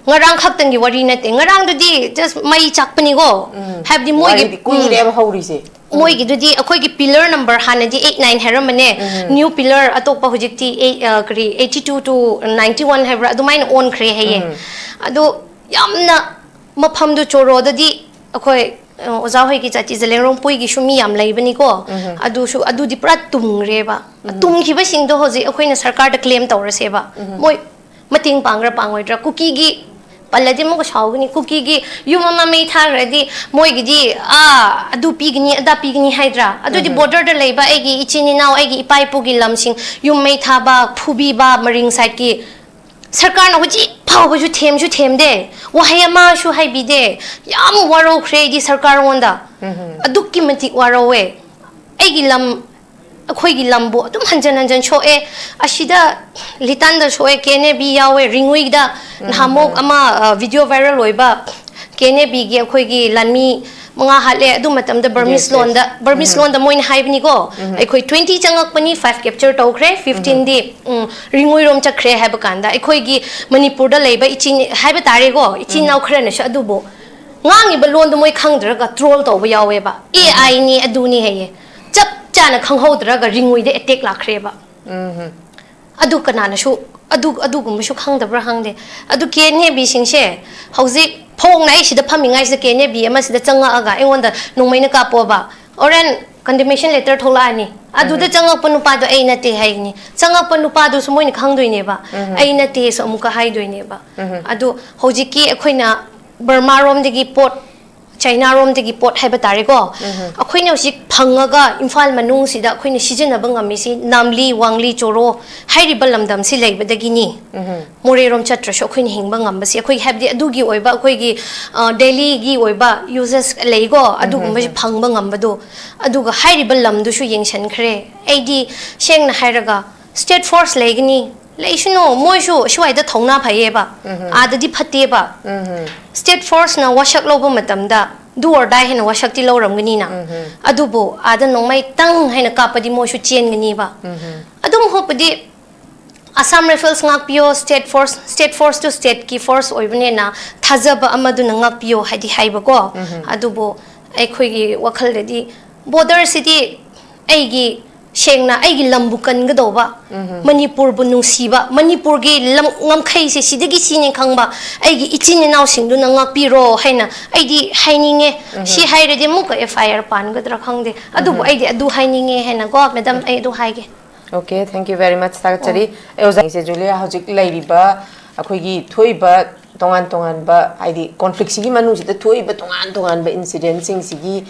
ꯉꯔꯥꯡ ꯈꯛꯇꯪꯒꯤ ꯋꯥꯔꯤ ꯅꯠꯇꯦ꯫ ꯉꯔꯥꯡꯗꯨꯗꯤ just ꯃꯩ ꯆꯥꯛꯄꯅꯤꯀꯣ꯫ ꯎꯝ꯫ ꯍꯥꯏꯕꯗꯤ ꯃꯣꯏꯒꯤ, ꯋꯥꯔꯤꯗꯤ ꯎꯝ꯫ ꯀꯨꯏꯔꯦꯕ ꯍꯧꯔꯤꯁꯦ꯫ ꯎꯝ꯫ ꯃꯣꯏꯒꯤꯗꯨꯗꯤ ꯑꯩꯈꯣꯏꯒꯤ ꯄꯤꯂꯔ ꯅꯝꯕꯔ ꯍꯥꯟꯅꯗꯤ ꯑꯩꯠ ꯅꯥꯏꯟ ꯍꯥꯏꯔꯝꯕꯅꯦ꯫ ꯎꯝ꯫ ꯅ꯭ꯌꯨ ꯄꯤꯂꯔ ꯑꯇꯣꯞꯄ ꯍꯧꯖꯤꯛꯇꯤ ꯑꯩ, ꯑ, ꯀꯔꯤ, eighty two to ninety one ꯍꯥꯏꯕ꯭ꯔꯥ, ꯑꯗꯨꯃꯥꯏꯅ ꯑꯣꯟꯈ꯭ꯔꯦ ꯍꯥꯏꯌꯦ꯫ ꯎꯝ꯫ ꯑꯗꯣ ꯌꯥꯝꯅ ꯃꯐꯝꯗꯨ ꯆꯣꯔꯣꯗꯗꯤ ꯑꯩꯈꯣꯏ, ꯑ, ꯑꯣꯖꯥ ꯍꯣꯏꯒꯤ ꯖꯥꯇꯤ ꯖꯂꯦꯡꯔꯣꯡ ꯄꯨꯏꯒꯤꯁꯨ ꯃꯤ ꯌꯥꯝ ꯂꯩꯕꯅꯤꯀꯣ꯫ ꯎꯝ꯫ ꯑꯗꯨꯁꯨ, ꯑꯗꯨꯗꯤ ꯄꯨꯔꯥ ꯇꯨꯝꯈ꯭ꯔꯦꯕ꯫ ꯎꯝ꯫ ꯇꯨꯝꯈꯤꯕꯁꯤꯡꯗꯣ ꯍꯧꯖꯤꯛ ꯑꯩꯈꯣꯏꯅ ꯁꯔꯀꯥꯔꯗ ꯀ꯭ꯂꯦꯝ ꯇꯧꯔꯁꯦꯕ꯫ ꯎꯝ꯫ ꯃꯣꯏ ꯃꯇꯦꯡ ꯄꯥꯡꯒ꯭ꯔꯥ ꯄꯥꯡꯉꯣꯏꯗ꯭ꯔꯥ? ꯀꯨꯀꯤꯒꯤ ꯄꯜꯂꯗꯤ ꯑꯃꯨꯛꯀ ꯁꯥꯎꯒꯅꯤ꯫ ꯀꯨꯀꯤꯒꯤ ꯌꯨꯝ ꯑꯃ ꯃꯩ ꯊꯥꯈ꯭ꯔꯗꯤ ꯃꯣꯏꯒꯤꯗꯤ, ꯑꯥ, ꯑꯗꯨ ꯄꯤꯒꯅꯤ, ꯑꯗꯥ ꯄꯤꯒꯅꯤ ꯍꯥꯏꯗ꯭ꯔꯥ? ꯑꯗꯨꯗꯤ ꯎꯝ꯫ ꯕꯣꯔꯗꯔꯗ ꯂꯩꯕ ꯑꯩꯒꯤ ꯏꯆꯤꯟ ꯏꯅꯥꯎ, ꯑꯩꯒꯤ ꯏꯄꯥ ꯏꯄꯨꯒꯤ ꯂꯝꯁꯤꯡ, ꯌꯨꯝ ꯃꯩ ꯊꯥꯕ, ꯐꯨꯕꯤꯕ, ꯃꯔꯤꯡ ꯁꯥꯏꯠꯀꯤ ꯁꯔꯀꯥꯔꯅ ꯍꯧꯖꯤꯛ ꯐꯥꯎꯕꯁꯨ ꯊꯦꯝꯁꯨ ꯊꯦꯝꯗꯦ, ꯋꯥꯍꯩ ꯑꯃꯁꯨ ꯍꯥꯏꯕꯤꯗꯦ꯫ ꯌꯥꯝ ꯋꯥꯔꯧꯈ꯭ꯔꯦ ꯑꯩꯗꯤ ꯁꯔꯀꯥꯔꯉꯣꯟꯗ꯫ ꯎꯝ꯫ ꯑꯗꯨꯛꯀꯤ ꯃꯇꯤꯛ ꯋꯥꯔꯧꯋꯦ꯫ ꯑꯩꯒꯤ ꯂꯝ, ꯑꯩꯈꯣꯏꯒꯤ ꯂꯝꯕꯨ ꯑꯗꯨꯝ ꯍꯟꯖꯟ ꯍꯟꯖꯟ ꯁꯣꯛꯑꯦ꯫ ꯑꯁꯤꯗ ꯂꯤꯇꯥꯟꯗ ꯁꯣꯛꯑꯦ, ꯀꯦ ꯑꯦꯟ ꯑꯦ ꯕꯤ ꯌꯥꯎꯋꯦ, ꯔꯤꯡꯉꯨꯏꯗ ꯎꯝ, ꯅꯍꯥꯟꯃꯨꯛ ꯎꯝ꯫ ꯑꯃ, ꯑ, ꯚꯤꯗꯤꯑꯣ ꯚꯥꯏꯔꯦꯜ ꯑꯣꯏꯕ, ꯀꯦ ꯑꯦꯟ ꯑꯦ ꯕꯤꯒꯤ ꯑꯩꯈꯣꯏꯒꯤ ꯂꯥꯟꯃꯤ ꯃꯉꯥ ꯍꯥꯠꯂꯦ꯫ ꯑꯗꯨ ꯃꯇꯝꯗ ꯕꯔꯃꯤꯁ ꯌꯦꯁ, ꯌꯦꯁ꯫ ꯂꯣꯟꯗ, ꯕꯔꯃꯤꯁ ꯎꯝ꯫ ꯂꯣꯟꯗ ꯃꯣꯏꯅ ꯍꯥꯏꯕꯅꯤꯀꯣ, ꯎꯝ꯫ ꯑꯩꯈꯣꯏ twenty ꯆꯪꯉꯛꯄꯅꯤ, five capture ꯇꯧꯈ꯭ꯔꯦ, ꯎꯝ꯫ fifteen ꯗꯤ, ꯎꯝ, ꯔꯤꯡꯉꯨꯏꯔꯣꯝ ꯆꯠꯈ꯭ꯔꯦ ꯍꯥꯏꯕ ꯀꯥꯟꯗ ꯑꯩꯈꯣꯏꯒꯤ ꯃꯅꯤꯄꯨꯔꯗ ꯂꯩꯕ ꯏꯆꯤꯟ ꯍꯥꯏꯕ ꯇꯥꯔꯦꯀꯣ, ꯏꯆꯤꯟ ꯎꯝ꯫ ꯏꯅꯥꯎ ꯈꯔꯅꯁꯨ ꯑꯗꯨꯕꯨ ꯉꯥꯡꯉꯤꯕ ꯂꯣꯟꯗꯣ ꯃꯣꯏ ꯈꯪꯗ꯭ꯔꯒ ꯇ꯭ꯔꯣꯜ ꯇꯧꯕ ꯌꯥꯎꯋꯦꯕ꯫ ꯎꯝ꯫ ꯑꯦ ꯑꯥꯏꯅꯤ ꯑꯗꯨꯅꯤ ꯍꯥꯏꯌꯦ꯫ ꯆꯞ ꯆꯥꯅ ꯈꯪꯍꯧꯗ꯭ꯔꯒ ꯔꯤꯡꯉꯨꯏꯗ ꯑꯦꯇꯦꯛ ꯂꯥꯛꯈ꯭ꯔꯦꯕ꯫ ꯎꯝ꯫ ꯑꯗꯨ ꯀꯅꯥꯅꯁꯨ ꯑꯗꯨ, ꯑꯗꯨꯒꯨꯝꯕꯁꯨ ꯈꯪꯗꯕ꯭ꯔꯥ ꯈꯪꯗꯦ꯫ ꯑꯗꯨ ꯀꯦ ꯑꯦꯟ ꯑꯦ ꯕꯤꯁꯤꯡꯁꯦ ꯍꯧꯖꯤꯛ ꯐꯣꯡꯅ ꯑꯩ ꯁꯤꯗ ꯐꯝꯃꯤꯉꯥꯏꯁꯤꯗ ꯀꯦ ꯑꯦꯟ ꯑꯦ ꯕꯤ ꯑꯃꯁꯤꯗ ꯆꯪꯉꯛꯑꯒ ꯑꯩꯉꯣꯟꯗ ꯅꯣꯡꯃꯩꯅ ꯀꯥꯞꯄꯣꯕ꯫ ꯍꯣꯔꯦꯟ Condemnation letter ꯊꯣꯛꯂꯛꯑꯅꯤ꯫ ꯑꯗꯨꯗ ꯆꯪꯉꯛꯄ ꯅꯨꯄꯥꯗꯣ ꯑꯩ ꯅꯠꯇꯦ ꯍꯥꯏꯒꯅꯤ꯫ ꯆꯪꯉꯛꯄ ꯅꯨꯄꯥꯗꯨꯁꯨ ꯃꯣꯏꯅ ꯈꯪꯗꯣꯏꯅꯦꯕ, ꯑꯩ ꯅꯠꯇꯦꯁꯨ ꯑꯃꯨꯛꯀ ꯍꯥꯏꯗꯣꯏꯅꯦꯕ꯫ ꯑꯗꯣ ꯍꯧꯖꯤꯛꯀꯤ ꯑꯩꯈꯣꯏꯅ ꯕꯔꯃꯥꯔꯣꯝꯗꯒꯤ ꯄꯣꯠ, ꯆꯥꯏꯅꯥꯔꯣꯝꯗꯒꯤ ꯄꯣꯠ ꯍꯥꯏꯕ ꯇꯥꯔꯦꯀꯣ, ꯑꯩꯈꯣꯏꯅ ꯍꯧꯖꯤꯛ ꯐꯪꯉꯒ ꯏꯝꯐꯥꯜ ꯃꯅꯨꯡꯁꯤꯗ ꯑꯩꯈꯣꯏꯅ ꯁꯤꯖꯤꯟꯅꯕ ꯉꯝꯃꯤꯁꯤ ꯅꯥꯝꯂꯤ, ꯋꯥꯡꯂꯤ, ꯆꯣꯔꯣ ꯍꯥꯏꯔꯤꯕ ꯂꯝꯗꯝꯁꯤ ꯂꯩꯕꯗꯒꯤꯅꯤ꯫ ꯃꯣꯔꯦꯔꯣꯝ ꯆꯠꯇ꯭ꯔꯁꯨ ꯑꯩꯈꯣꯏꯅ ꯍꯤꯡꯕ ꯉꯝꯕꯁꯤ, ꯑꯩꯈꯣꯏꯒꯤ, ꯍꯥꯏꯕꯗꯤ, ꯑꯗꯨꯒꯤ ꯑꯣꯏꯕ ꯑꯩꯈꯣꯏꯒꯤ, ꯑ, daily ꯒꯤ ꯑꯣꯏꯕ uses ꯂꯩꯀꯣ, ꯑꯗꯨꯒꯨꯝꯕꯁꯤ ꯐꯪꯕ ꯉꯝꯕꯗꯣ꯫ ꯑꯗꯨꯒ ꯍꯥꯏꯔꯤꯕ ꯂꯝꯗꯨꯁꯨ ꯌꯦꯡꯁꯤꯟꯈ꯭ꯔꯦ꯫ ꯑꯩꯗꯤ ꯁꯦꯡꯅ ꯍꯥꯏꯔꯒ state force ꯂꯩꯒꯅꯤ, ꯂꯩꯁꯅꯨ, ꯃꯣꯏꯁꯨ ꯁ꯭ꯋꯥꯏꯗ ꯊꯧꯅꯥ ꯐꯩꯌꯦꯕ, ꯑꯥꯗꯗꯤ ꯐꯠꯇꯦꯕ꯫ State force ꯅ ꯋꯥꯁꯛ ꯂꯧꯕ ꯃꯇꯝꯗ do or die ꯍꯥꯏꯅ ꯋꯥꯁꯛꯇꯤ ꯂꯧꯔꯝꯒꯅꯤꯅ, ꯑꯗꯨꯕꯨ ꯑꯥꯗ ꯅꯣꯡꯃꯩꯇꯪ ꯍꯥꯏꯅ ꯀꯥꯞꯄꯗꯤ ꯃꯣꯏꯁꯨ ꯆꯦꯟꯒꯅꯤꯕ꯫ ꯑꯗꯨꯝ ꯍꯣꯞꯄꯗꯤ Assam Rifles ꯉꯥꯛꯄꯤꯌꯣ, state force, state force two state ꯀꯤ force ꯑꯣꯏꯕꯅꯤꯅ ꯊꯥꯖꯕ ꯑꯃꯗꯨꯅ ꯉꯥꯛꯄꯤꯌꯣ ꯍꯥꯏꯗꯤ ꯍꯥꯏꯕꯀꯣ꯫ ꯑꯗꯨꯕꯨ ꯑꯩꯈꯣꯏꯒꯤ ꯋꯥꯈꯜꯗꯗꯤ border ꯁꯤꯗꯤ ꯑꯩꯒꯤ, ꯁꯦꯡꯅ ꯑꯩꯒꯤ ꯂꯝꯕꯨ ꯀꯟꯒꯗꯧꯕ, ꯃꯅꯤꯄꯨꯔꯕꯨ ꯅꯨꯡꯁꯤꯕ, ꯃꯅꯤꯄꯨꯔꯒꯤ ꯂꯝ ꯉꯝꯈꯩꯁꯦ ꯁꯤꯗꯒꯤ ꯁꯤꯅꯤ ꯈꯪꯕ ꯑꯩꯒꯤ ꯏꯆꯤꯟ ꯏꯅꯥꯎꯁꯤꯡꯗꯨꯅ ꯉꯥꯛꯄꯤꯔꯣ ꯍꯥꯏꯅ ꯑꯩꯗꯤ ꯍꯥꯏꯅꯤꯡꯉꯦ꯫ ꯁꯤ ꯍꯥꯏꯔꯗꯤ ꯑꯃꯨꯛꯀ F I R ꯄꯥꯟꯒꯗ꯭ꯔꯥ ꯈꯪꯗꯦ, ꯑꯗꯨꯕꯨ ꯑꯩꯗꯤ ꯑꯗꯨ ꯍꯥꯏꯅꯤꯡꯉꯦ ꯍꯥꯏꯅꯀꯣ, madam, ꯑꯩ ꯑꯗꯨ ꯍꯥꯏꯒꯦ꯫ Okay, thank you very much, ꯊꯥꯒꯠꯆꯔꯤ꯫ ꯑꯩ ꯑꯣꯖꯥꯁꯦ ꯖꯨꯂꯤꯌꯥ, ꯍꯧꯖꯤꯛ ꯂꯩꯔꯤꯕ ꯑꯩꯈꯣꯏꯒꯤ ꯊꯣꯛꯏꯕ ꯇꯣꯉꯥꯟ ꯇꯣꯉꯥꯟꯕ, ꯍꯥꯏꯗꯤ conflict ꯁꯤꯒꯤ ꯃꯅꯨꯡꯁꯤꯗ ꯊꯣꯛꯏꯕ ꯇꯣꯉꯥꯟ ꯇꯣꯉꯥꯟꯕ incident ꯁꯤꯡꯁꯤꯒꯤ,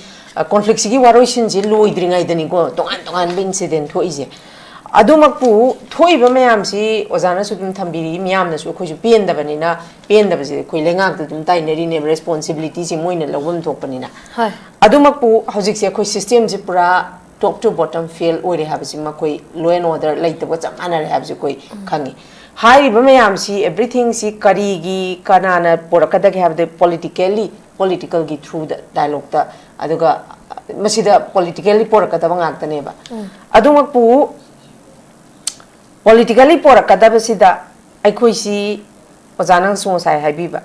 conflict ꯁꯤꯒꯤ ꯋꯥꯔꯣꯏꯁꯤꯟꯁꯤ ꯂꯣꯏꯗ꯭ꯔꯤꯉꯩꯗꯅꯤꯀꯣ ꯇꯣꯉꯥꯟ ꯇꯣꯉꯥꯟꯕ incident ꯊꯣꯛꯏꯁꯦ꯫ ꯑꯗꯨꯃꯛꯄꯨ ꯊꯣꯛꯏꯕ ꯃꯌꯥꯝꯁꯤ ꯑꯣꯖꯥꯅꯁꯨ ꯑꯗꯨꯝ ꯊꯝꯕꯤꯔꯤ, ꯃꯤꯌꯥꯝꯅꯁꯨ, ꯑꯩꯈꯣꯏꯁꯨ ꯄꯦꯟꯗꯕꯅꯤꯅ, ꯄꯦꯟꯗꯕꯁꯦ ꯑꯩꯈꯣꯏ ꯂꯩꯉꯥꯛꯇ ꯑꯗꯨꯝ ꯇꯥꯏꯅꯔꯤꯅꯦꯕ, responsibility ꯁꯦ ꯃꯣꯏꯅ ꯂꯧꯐꯝ ꯊꯣꯛꯄꯅꯤꯅ꯫ ꯍꯣꯏ꯫ ꯑꯗꯨꯃꯛꯄꯨ ꯍꯧꯖꯤꯛꯁꯦ ꯑꯩꯈꯣꯏ system ꯁꯦ ꯄꯨꯔꯥ top to bottom fail ꯑꯣꯏꯔꯦ ꯍꯥꯏꯕꯁꯤꯃ ꯑꯩꯈꯣꯏ law and order ꯂꯩꯇꯕꯒ ꯆꯞ ꯃꯥꯟꯅꯔꯦ ꯍꯥꯏꯕꯁꯦ ꯑꯩꯈꯣꯏ ꯈꯪꯉꯤ꯫ ꯍꯥꯏꯔꯤꯕ ꯃꯌꯥꯝꯁꯤ, everything ꯁꯤ ꯀꯔꯤꯒꯤ, ꯀꯅꯥꯅ ꯄꯨꯔꯛꯀꯗꯒꯦ ꯍꯥꯏꯕꯗ politically, political ꯒꯤ through ꯗ dialogue ꯇ, ꯑꯗꯨꯒ ꯃꯁꯤꯗ politically ꯄꯨꯔꯛꯀꯗꯕ ꯉꯥꯛꯇꯅꯦꯕ꯫ ꯑꯗꯨꯃꯛꯄꯨ politically ꯄꯨꯔꯛꯀꯗꯕꯁꯤꯗ ꯑꯩꯈꯣꯏꯁꯤ, ꯑꯣꯖꯥꯅꯁꯨ ꯉꯁꯥꯏ ꯍꯥꯏꯕꯤꯕ,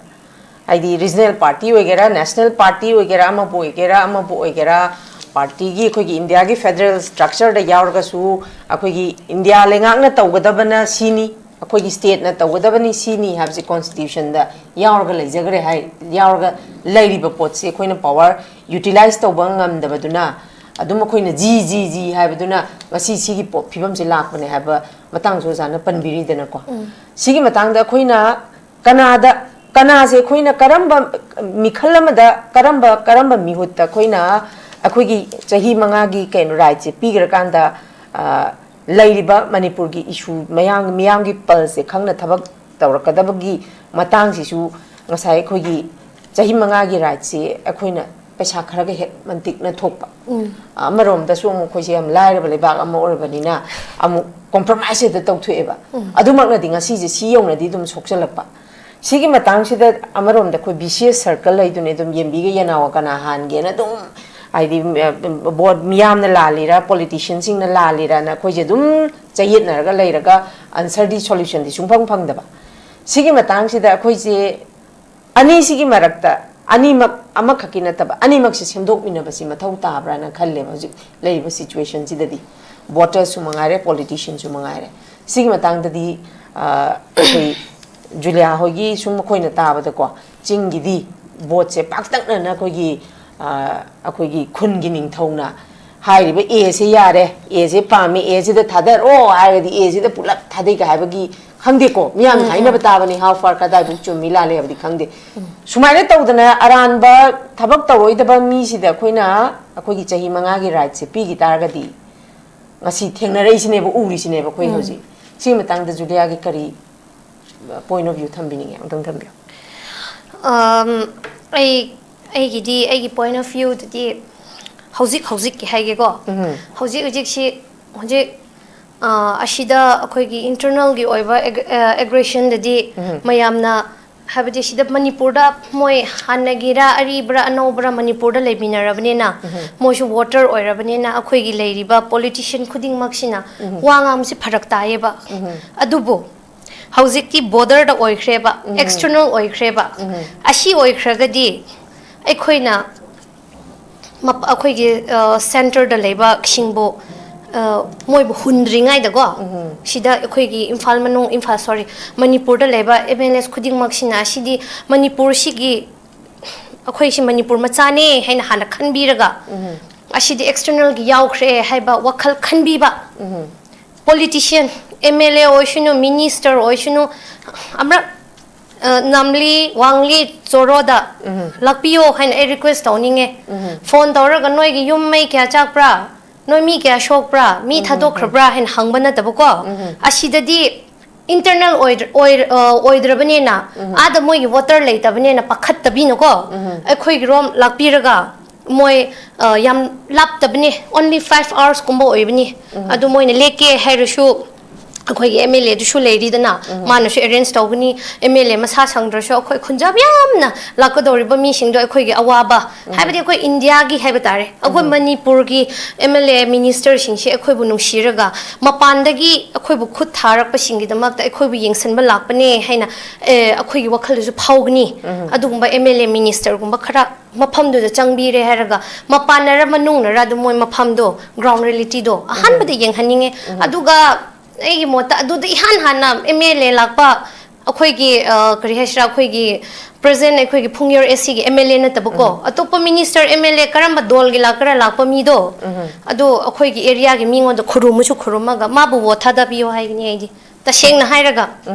ꯍꯥꯏꯗꯤ regional party ꯑꯣꯏꯒꯦꯔꯥ, national party ꯑꯣꯏꯒꯦꯔꯥ, ꯑꯃꯕꯨ ꯑꯣꯏꯒꯦꯔꯥ, ꯑꯃꯕꯨ ꯑꯣꯏꯒꯦꯔꯥ, party ꯒꯤ, ꯑꯩꯈꯣꯏꯒꯤ India ꯒꯤ federal structure ꯗ ꯌꯥꯎꯔꯒꯁꯨ ꯑꯩꯈꯣꯏꯒꯤ India ꯂꯩꯉꯥꯛꯅ ꯇꯧꯒꯗꯕꯅ ꯁꯤꯅꯤ, ꯑꯩꯈꯣꯏꯒꯤ state ꯅ ꯇꯧꯒꯗꯕꯅꯤ ꯁꯤꯅꯤ ꯍꯥꯏꯕꯁꯦ constitution ꯗ ꯌꯥꯎꯔꯒ ꯂꯩꯖꯈ꯭ꯔꯦ ꯍꯥꯏ, ꯌꯥꯎꯔꯒ ꯂꯩꯔꯤꯕ ꯄꯣꯠꯁꯤ ꯑꯩꯈꯣꯏꯅ power utilize ꯇꯧꯕ ꯉꯝꯗꯕꯗꯨꯅ ꯑꯗꯨꯝ ꯑꯩꯈꯣꯏꯅ ꯖꯤ ꯖꯤ ꯖꯤ ꯍꯥꯏꯕꯗꯨꯅ ꯉꯁꯤ ꯁꯤꯒꯤ ꯄꯣ-, ꯐꯤꯕꯝꯁꯦ ꯂꯥꯛꯄꯅꯦ ꯍꯥꯏꯕ ꯃꯇꯥꯡꯁꯨ ꯑꯣꯖꯥꯅ ꯄꯟꯕꯤꯔꯤꯗꯅꯀꯣ꯫ ꯎꯝ꯫ ꯁꯤꯒꯤ ꯃꯇꯥꯡꯗ ꯑꯩꯈꯣꯏꯅ ꯀꯅꯥꯗ, ꯀꯅꯥꯁꯦ ꯑꯩꯈꯣꯏꯅ ꯀꯔꯝꯕ ꯃꯤꯈꯜ ꯑꯃꯗ ꯀꯔꯝꯕ, ꯀꯔꯝꯕ ꯃꯤꯍꯨꯠꯇ ꯑꯩꯈꯣꯏꯅ ꯑꯩꯈꯣꯏꯒꯤ ꯆꯍꯤ ꯃꯉꯥꯒꯤ ꯀꯩꯅꯣ ꯔꯥꯏꯠꯁꯦ ꯄꯤꯈ꯭ꯔꯀꯥꯟꯗ, ꯑ, ꯂꯩꯔꯤꯕ ꯃꯅꯤꯄꯨꯔꯒꯤ ꯏꯁꯨ ꯃꯌꯥꯝ, ꯃꯤꯌꯥꯝꯒꯤ ꯄꯜꯁꯁꯦ ꯈꯪꯅ ꯊꯕꯛ ꯇꯧꯔꯛꯀꯗꯕꯒꯤ ꯃꯇꯥꯡꯁꯤꯁꯨ ꯉꯁꯥꯏ ꯑꯩꯈꯣꯏꯒꯤ ꯆꯍꯤ ꯃꯉꯥꯒꯤ ꯔꯥꯏꯠꯁꯤ ꯑꯩꯈꯣꯏꯅ ꯄꯩꯁꯥ ꯈꯔꯒ ꯍꯦꯛ ꯃꯟꯇꯤꯛꯅ ꯊꯣꯛꯄ꯫ ꯎꯝ꯫ ꯑꯃꯔꯣꯝꯗꯁꯨ ꯑꯃꯨꯛ ꯑꯩꯈꯣꯏꯁꯦ ꯌꯥꯝ ꯂꯥꯏꯔꯕ ꯂꯩꯕꯥꯛ ꯑꯃ ꯑꯣꯏꯔꯕꯅꯤꯅ ꯑꯃꯨꯛ compromise ꯍꯦꯛꯇ ꯇꯧꯊꯣꯛꯑꯦꯕ꯫ ꯎꯝ꯫ ꯑꯗꯨꯃꯛꯅꯗꯤ ꯉꯁꯤꯁꯦ ꯁꯤ ꯌꯧꯅꯗꯤ ꯑꯗꯨꯝ ꯁꯣꯛꯆꯜꯂꯛꯄ꯫ ꯁꯤꯒꯤ ꯃꯇꯥꯡꯁꯤꯗ ꯑꯃꯔꯣꯝꯗ ꯑꯩꯈꯣꯏ vicious circle ꯍꯥꯏꯗꯨꯅꯤ, ꯑꯗꯨꯝ ꯌꯦꯟꯕꯤꯒ ꯌꯦꯅꯥꯎꯒ ꯀꯅꯥ ꯍꯥꯟꯒꯦꯅ ꯑꯗꯨꯝ, ꯍꯥꯏꯗꯤ, ꯎꯝ, ꯕꯣꯠ ꯃꯤꯌꯥꯝꯅ ꯂꯥꯜꯂꯤꯔꯥ, politicianꯁꯤꯡꯅ ꯂꯥꯜꯂꯤꯔꯥꯅ ꯑꯩꯈꯣꯏꯁꯦ ꯑꯗꯨꯝ ꯆꯌꯦꯠꯅꯔꯒ ꯂꯩꯔꯒ answerꯗꯤ, solutionꯗꯤ ꯁꯨꯡꯐꯪ ꯐꯪꯗꯕ꯫ ꯁꯤꯒꯤ ꯃꯇꯥꯡꯁꯤꯗ ꯑꯩꯈꯣꯏꯁꯦ ꯑꯅꯤꯁꯤꯒꯤ ꯃꯔꯛꯇ ꯑꯅꯤꯃꯛ, ꯑꯃꯈꯛꯀꯤ ꯅꯠꯇꯕ ꯑꯅꯤꯃꯛꯁꯦ ꯁꯦꯝꯗꯣꯛꯃꯤꯟꯅꯕꯁꯤ ꯃꯊꯧ ꯇꯥꯕ꯭ꯔꯥꯅ ꯈꯜꯂꯦꯕ ꯍꯧꯖꯤꯛ ꯂꯩꯔꯤꯕ situationꯁꯤꯗꯗꯤ꯫ Votersꯁꯨ ꯃꯉꯥꯏꯔꯦ, politicianꯁꯨ ꯃꯉꯥꯏꯔꯦ꯫ ꯁꯤꯒꯤ ꯃꯇꯥꯡꯗꯗꯤ, ꯑ, ꯑꯩꯈꯣꯏ ꯖꯨꯂꯤꯌꯥ ꯍꯣꯏꯒꯤ ꯁꯨꯝ ꯑꯩꯈꯣꯏꯅ ꯇꯥꯕꯗꯀꯣ, ꯆꯤꯡꯒꯤꯗꯤ ꯚꯣꯠꯁꯦ ꯄꯥꯛꯇꯛꯅꯅ ꯑꯩꯈꯣꯏꯒꯤ, ꯑ, ꯑꯩꯈꯣꯏꯒꯤ ꯈꯨꯟꯒꯤ ꯅꯤꯡꯊꯧꯅ ꯍꯥꯏꯔꯤꯕ Aꯁꯦ ꯌꯥꯔꯦ, Aꯁꯦ ꯄꯥꯝꯃꯤ, Aꯁꯤꯗ ꯊꯥꯗꯔꯣ ꯍꯥꯏꯔꯒꯗꯤ Aꯁꯤꯗ ꯄꯨꯂꯞ ꯊꯥꯗꯩꯒ ꯍꯥꯏꯕꯒꯤ, ꯈꯪꯗꯦꯀꯣ, ꯃꯤꯌꯥꯝꯅ ꯎꯝ, ꯎꯝ꯫ ꯍꯥꯏꯅꯕ ꯇꯥꯕꯅꯤ, how far, ꯀꯗꯥꯏꯐꯥꯎ ꯆꯨꯝꯃꯤ ꯂꯥꯜꯂꯤ ꯍꯥꯏꯕꯗꯤ ꯈꯪꯗꯦ꯫ ꯎꯝ꯫ ꯁꯨꯃꯥꯏꯅ ꯇꯧꯗꯅ ꯑꯔꯥꯟꯕ ꯊꯕꯛ ꯇꯧꯔꯣꯏꯗꯕ ꯃꯤꯁꯤꯗ ꯑꯩꯈꯣꯏꯅ ꯑꯩꯈꯣꯏꯒꯤ ꯆꯍꯤ ꯃꯉꯥꯒꯤ ꯔꯥꯏꯠꯁꯦ ꯄꯤꯈꯤ ꯇꯥꯔꯒꯗꯤ ꯉꯁꯤ ꯊꯦꯡꯅꯔꯛꯏꯁꯤꯅꯦꯕ, ꯎꯔꯤꯁꯤꯅꯦꯕ ꯑꯩꯈꯣꯏ ꯎꯝ꯫ ꯍꯧꯖꯤꯛ꯫ ꯁꯤꯒꯤ ꯃꯇꯥꯡꯗ ꯖꯨꯂꯤꯌꯥꯒꯤ ꯀꯔꯤ point of view ꯊꯝꯕꯤꯅꯤꯡꯉꯦ? ꯑꯃꯨꯛꯇꯪ ꯊꯝꯕꯤꯌꯨ꯫ ꯑꯝ, ꯑꯩ, ꯑꯩꯒꯤꯗꯤ, ꯑꯩꯒꯤ point of viewꯗꯗꯤ ꯍꯧꯖꯤꯛ ꯍꯧꯖꯤꯛꯀꯤ ꯍꯥꯏꯒꯦꯀꯣ꯫ ꯎꯝ꯫ ꯍꯧꯖꯤꯛ ꯍꯧꯖꯤꯛꯁꯤ, ꯍꯧꯖꯤꯛ, ꯑ, ꯑꯁꯤꯗ ꯑꯩꯈꯣꯏꯒꯤ internalꯒꯤ ꯑꯣꯏꯕ ag-, ꯑ, aggressionꯗꯗꯤ ꯎꯝ꯫ ꯃꯌꯥꯝꯅ, ꯍꯥꯏꯕꯗꯤ ꯁꯤꯗ ꯃꯅꯤꯄꯨꯔꯗ ꯃꯣꯏ ꯍꯥꯟꯅꯒꯤꯔ ꯑꯔꯤꯕꯔ ꯑꯅꯧꯕꯔ ꯃꯅꯤꯄꯨꯔꯗ ꯂꯩꯃꯤꯟꯅꯔꯕꯅꯤꯅ, ꯎꯝ꯫ ꯃꯣꯏꯁꯨ voter ꯑꯣꯏꯔꯕꯅꯤꯅ ꯑꯩꯈꯣꯏꯒꯤ ꯂꯩꯔꯤꯕ politician ꯈꯨꯗꯤꯡꯃꯛꯁꯤꯅ ꯎꯝ꯫ ꯋꯥ ꯉꯥꯡꯕꯁꯤ ꯐꯔꯛ ꯇꯥꯏꯌꯦꯕ꯫ ꯎꯝ꯫ ꯑꯗꯨꯕꯨ ꯍꯧꯖꯤꯛꯇꯤ borderꯗ ꯑꯣꯏꯈ꯭ꯔꯦꯕ, ꯎꯝ꯫ External ꯑꯣꯏꯈ꯭ꯔꯦꯕ꯫ ꯎꯝ꯫ ꯑꯁꯤ ꯑꯣꯏꯈ꯭ꯔꯒꯗꯤ ꯑꯩꯈꯣꯏꯅ ꯃꯞ-, ꯑꯩꯈꯣꯏꯒꯤ, ꯑ, centreꯗ ꯂꯩꯕꯁꯤꯡꯕꯨ, ꯑ, ꯃꯣꯏꯕꯨ ꯍꯨꯟꯗ꯭ꯔꯤꯉꯩꯗꯀꯣ, ꯎꯝ꯫ ꯁꯤꯗ ꯑꯩꯈꯣꯏꯒꯤ ꯏꯝꯐꯥꯜ ꯃꯅꯨꯡ, ꯏꯝꯐꯥꯜ, sorry, ꯃꯅꯤꯄꯨꯔꯗ ꯂꯩꯕ MLAs ꯈꯨꯗꯤꯡꯃꯛꯁꯤꯅ ꯑꯁꯤꯗꯤ ꯃꯅꯤꯄꯨꯔꯁꯤꯒꯤ, ꯑꯩꯈꯣꯏꯁꯤ ꯃꯅꯤꯄꯨꯔ ꯃꯆꯥꯅꯦ ꯍꯥꯏꯅ ꯍꯥꯟꯅ ꯈꯟꯕꯤꯔꯒ, ꯎꯝ꯫ ꯑꯁꯤꯗꯤ ꯑꯦꯛꯁꯇꯔꯅꯦꯜꯒꯤ ꯌꯥꯎꯈ꯭ꯔꯦ ꯍꯥꯏꯕ ꯋꯥꯈꯜ ꯈꯟꯕꯤꯕ꯫ ꯄꯣꯂꯤꯇꯤꯁꯤꯌꯟ, ꯑꯦꯝ ꯑꯦꯜ ꯑꯦ ꯑꯣꯏꯁꯅꯨ, ꯃꯤꯅꯤꯁꯇꯔ ꯑꯣꯏꯁꯅꯨ, ꯑꯃꯔꯛ ꯑ, ꯅꯝꯂꯤ ꯋꯥꯡꯂꯤ ꯆꯣꯔꯣꯗ ꯂꯥꯛꯄꯤꯌꯣ ꯍꯥꯏꯅ ꯑꯩ ꯔꯤꯀ꯭ꯋꯦꯁ ꯇꯧꯅꯤꯡꯉꯦ꯫ ꯐꯣꯟ ꯇꯧꯔꯒ ꯅꯣꯏꯒꯤ ꯌꯨꯝ ꯃꯩ ꯀꯌꯥ ꯆꯥꯛꯄ꯭ꯔꯥ, ꯅꯣꯏ ꯃꯤ ꯀꯌꯥ ꯁꯣꯛꯄ꯭ꯔꯥ, ꯃꯤ ꯊꯥꯗꯣꯛꯈ꯭ꯔꯕ꯭ꯔꯥ ꯍꯥꯏꯅ ꯍꯪꯕ ꯅꯠꯇꯕꯀꯣ꯫ ꯑꯁꯤꯗꯗꯤ ꯏꯟꯇꯔꯅꯦꯜ ꯑꯣꯏꯗ꯭ꯔ- ꯑꯣꯏ- ꯑ, ꯑꯣꯏꯗ꯭ꯔꯕꯅꯤꯅ, ꯑꯥꯗ ꯃꯣꯏꯒꯤ ꯋꯥꯇꯔ ꯂꯩꯇꯕꯅꯤꯅ ꯄꯥꯈꯠꯇꯕꯤꯅꯀꯣ, ꯑꯩꯈꯣꯏꯒꯤꯔꯣꯝ ꯂꯥꯛꯄꯤꯔꯒ ꯃꯣꯏ ꯑ, ꯌꯥꯝ ꯂꯥꯞꯇꯕꯅꯦ, only five hours ꯀꯨꯝꯕ ꯑꯣꯏꯕꯅꯤ꯫ ꯑꯗꯨ ꯃꯣꯏꯅ ꯂꯦꯛꯀꯦ ꯍꯥꯏꯔꯁꯨ ꯑꯩꯈꯣꯏꯒꯤ ꯑꯦꯝ ꯑꯦꯜ ꯑꯦꯗꯨꯁꯨ ꯂꯩꯔꯤꯗꯅ, ꯃꯥꯅꯁꯨ ꯑꯦꯔꯦꯟꯖ ꯇꯧꯒꯅꯤ꯫ ꯑꯦꯝ ꯑꯦꯜ ꯑꯦ ꯃꯁꯥ ꯁꯪꯗ꯭ꯔꯁꯨ ꯑꯩꯈꯣꯏ ꯈꯨꯟꯖꯥ ꯌꯥꯝꯅ ꯂꯥꯛꯀꯗꯧꯔꯤꯕ ꯃꯤꯁꯤꯡꯗꯣ ꯑꯩꯈꯣꯏꯒꯤ ꯑꯋꯥꯕ, ꯍꯥꯏꯕꯗꯤ ꯑꯩꯈꯣꯏ ꯏꯟꯗꯤꯌꯥꯒꯤ ꯍꯥꯏꯕ ꯇꯥꯔꯦ, ꯑꯩꯈꯣꯏ ꯃꯅꯤꯄꯨꯔꯒꯤ ꯑꯦꯝ ꯑꯦꯜ ꯑꯦ ꯃꯤꯅꯤꯁꯇꯔꯁꯤꯡꯁꯦ ꯑꯩꯈꯣꯏꯕꯨ ꯅꯨꯡꯁꯤꯔꯒ ꯃꯄꯥꯟꯗꯒꯤ ꯑꯩꯈꯣꯏꯕꯨ ꯈꯨꯠ ꯊꯥꯔꯛꯄꯁꯤꯡꯒꯤꯗꯃꯛꯇ ꯑꯩꯈꯣꯏꯕꯨ ꯌꯦꯡꯁꯤꯟꯕ ꯂꯥꯛꯄꯅꯦ ꯍꯥꯏꯅ, ꯑꯦ, ꯑꯩꯈꯣꯏꯒꯤ ꯋꯥꯈꯜꯗꯁꯨ ꯐꯥꯎꯒꯅꯤ꯫ ꯑꯗꯨꯒꯨꯝꯕ ꯑꯦꯝ ꯑꯦꯜ ꯑꯦ ꯃꯤꯅꯤꯁꯇꯔꯒꯨꯝꯕ ꯈꯔ ꯃꯐꯝꯗꯨꯗ ꯆꯪꯕꯤꯔꯦ ꯍꯥꯏꯔꯒ, ꯃꯄꯥꯟꯅꯔ ꯃꯅꯨꯡꯅꯔ ꯑꯗꯨꯝ ꯃꯣꯏ ꯃꯐꯝꯗꯣ, ꯒ꯭ꯔꯥꯎꯟ ꯔꯤꯌꯦꯂꯤꯇꯤꯗꯣ ꯑꯍꯥꯟꯕꯗ ꯌꯦꯡꯍꯟꯅꯤꯡꯉꯦ꯫ ꯑꯗꯨꯒ ꯑꯩꯒꯤ ꯃꯣꯠꯇ ꯑꯗꯨꯗ ꯏꯍꯥꯟ ꯍꯥꯟꯅ ꯑꯦꯝ ꯑꯦꯜ ꯑꯦ ꯂꯥꯛꯄ, ꯑꯩꯈꯣꯏꯒꯤ, ꯑ, ꯀꯔꯤ ꯍꯥꯏꯁꯤꯔꯥ, ꯑꯩꯈꯣꯏꯒꯤ ꯄ꯭ꯔꯖꯦꯟ ꯑꯩꯈꯣꯏꯒꯤ ꯐꯨꯡꯌꯣꯔ ꯑꯦ ꯁꯤꯒꯤ ꯑꯦꯝ ꯑꯦꯜ ꯑꯦ ꯅꯠꯇꯕꯀꯣ, ꯑꯇꯣꯞꯄ ꯃꯤꯅꯤꯁꯇꯔ, ꯑꯦꯝ ꯑꯦꯜ ꯑꯦ ꯀꯔꯝꯕ ꯗꯣꯜꯒꯤ ꯂꯥꯛꯀꯔꯥ ꯂꯥꯛꯄ ꯃꯤꯗꯣ, ꯑꯗꯣ ꯑꯩꯈꯣꯏꯒꯤ ꯑꯦꯔꯤꯌꯥꯒꯤ ꯃꯤꯉꯣꯟꯗ ꯈꯨꯔꯨꯝꯃꯁꯨ ꯈꯨꯔꯨꯝꯃꯒ ꯃꯥꯕꯨ ꯚꯣꯠ ꯊꯥꯗꯕꯤꯌꯣ ꯍꯥꯏꯒꯅꯤ ꯑꯩꯗꯤ, ꯇꯁꯦꯡꯅ ꯍꯥꯏꯔꯒ꯫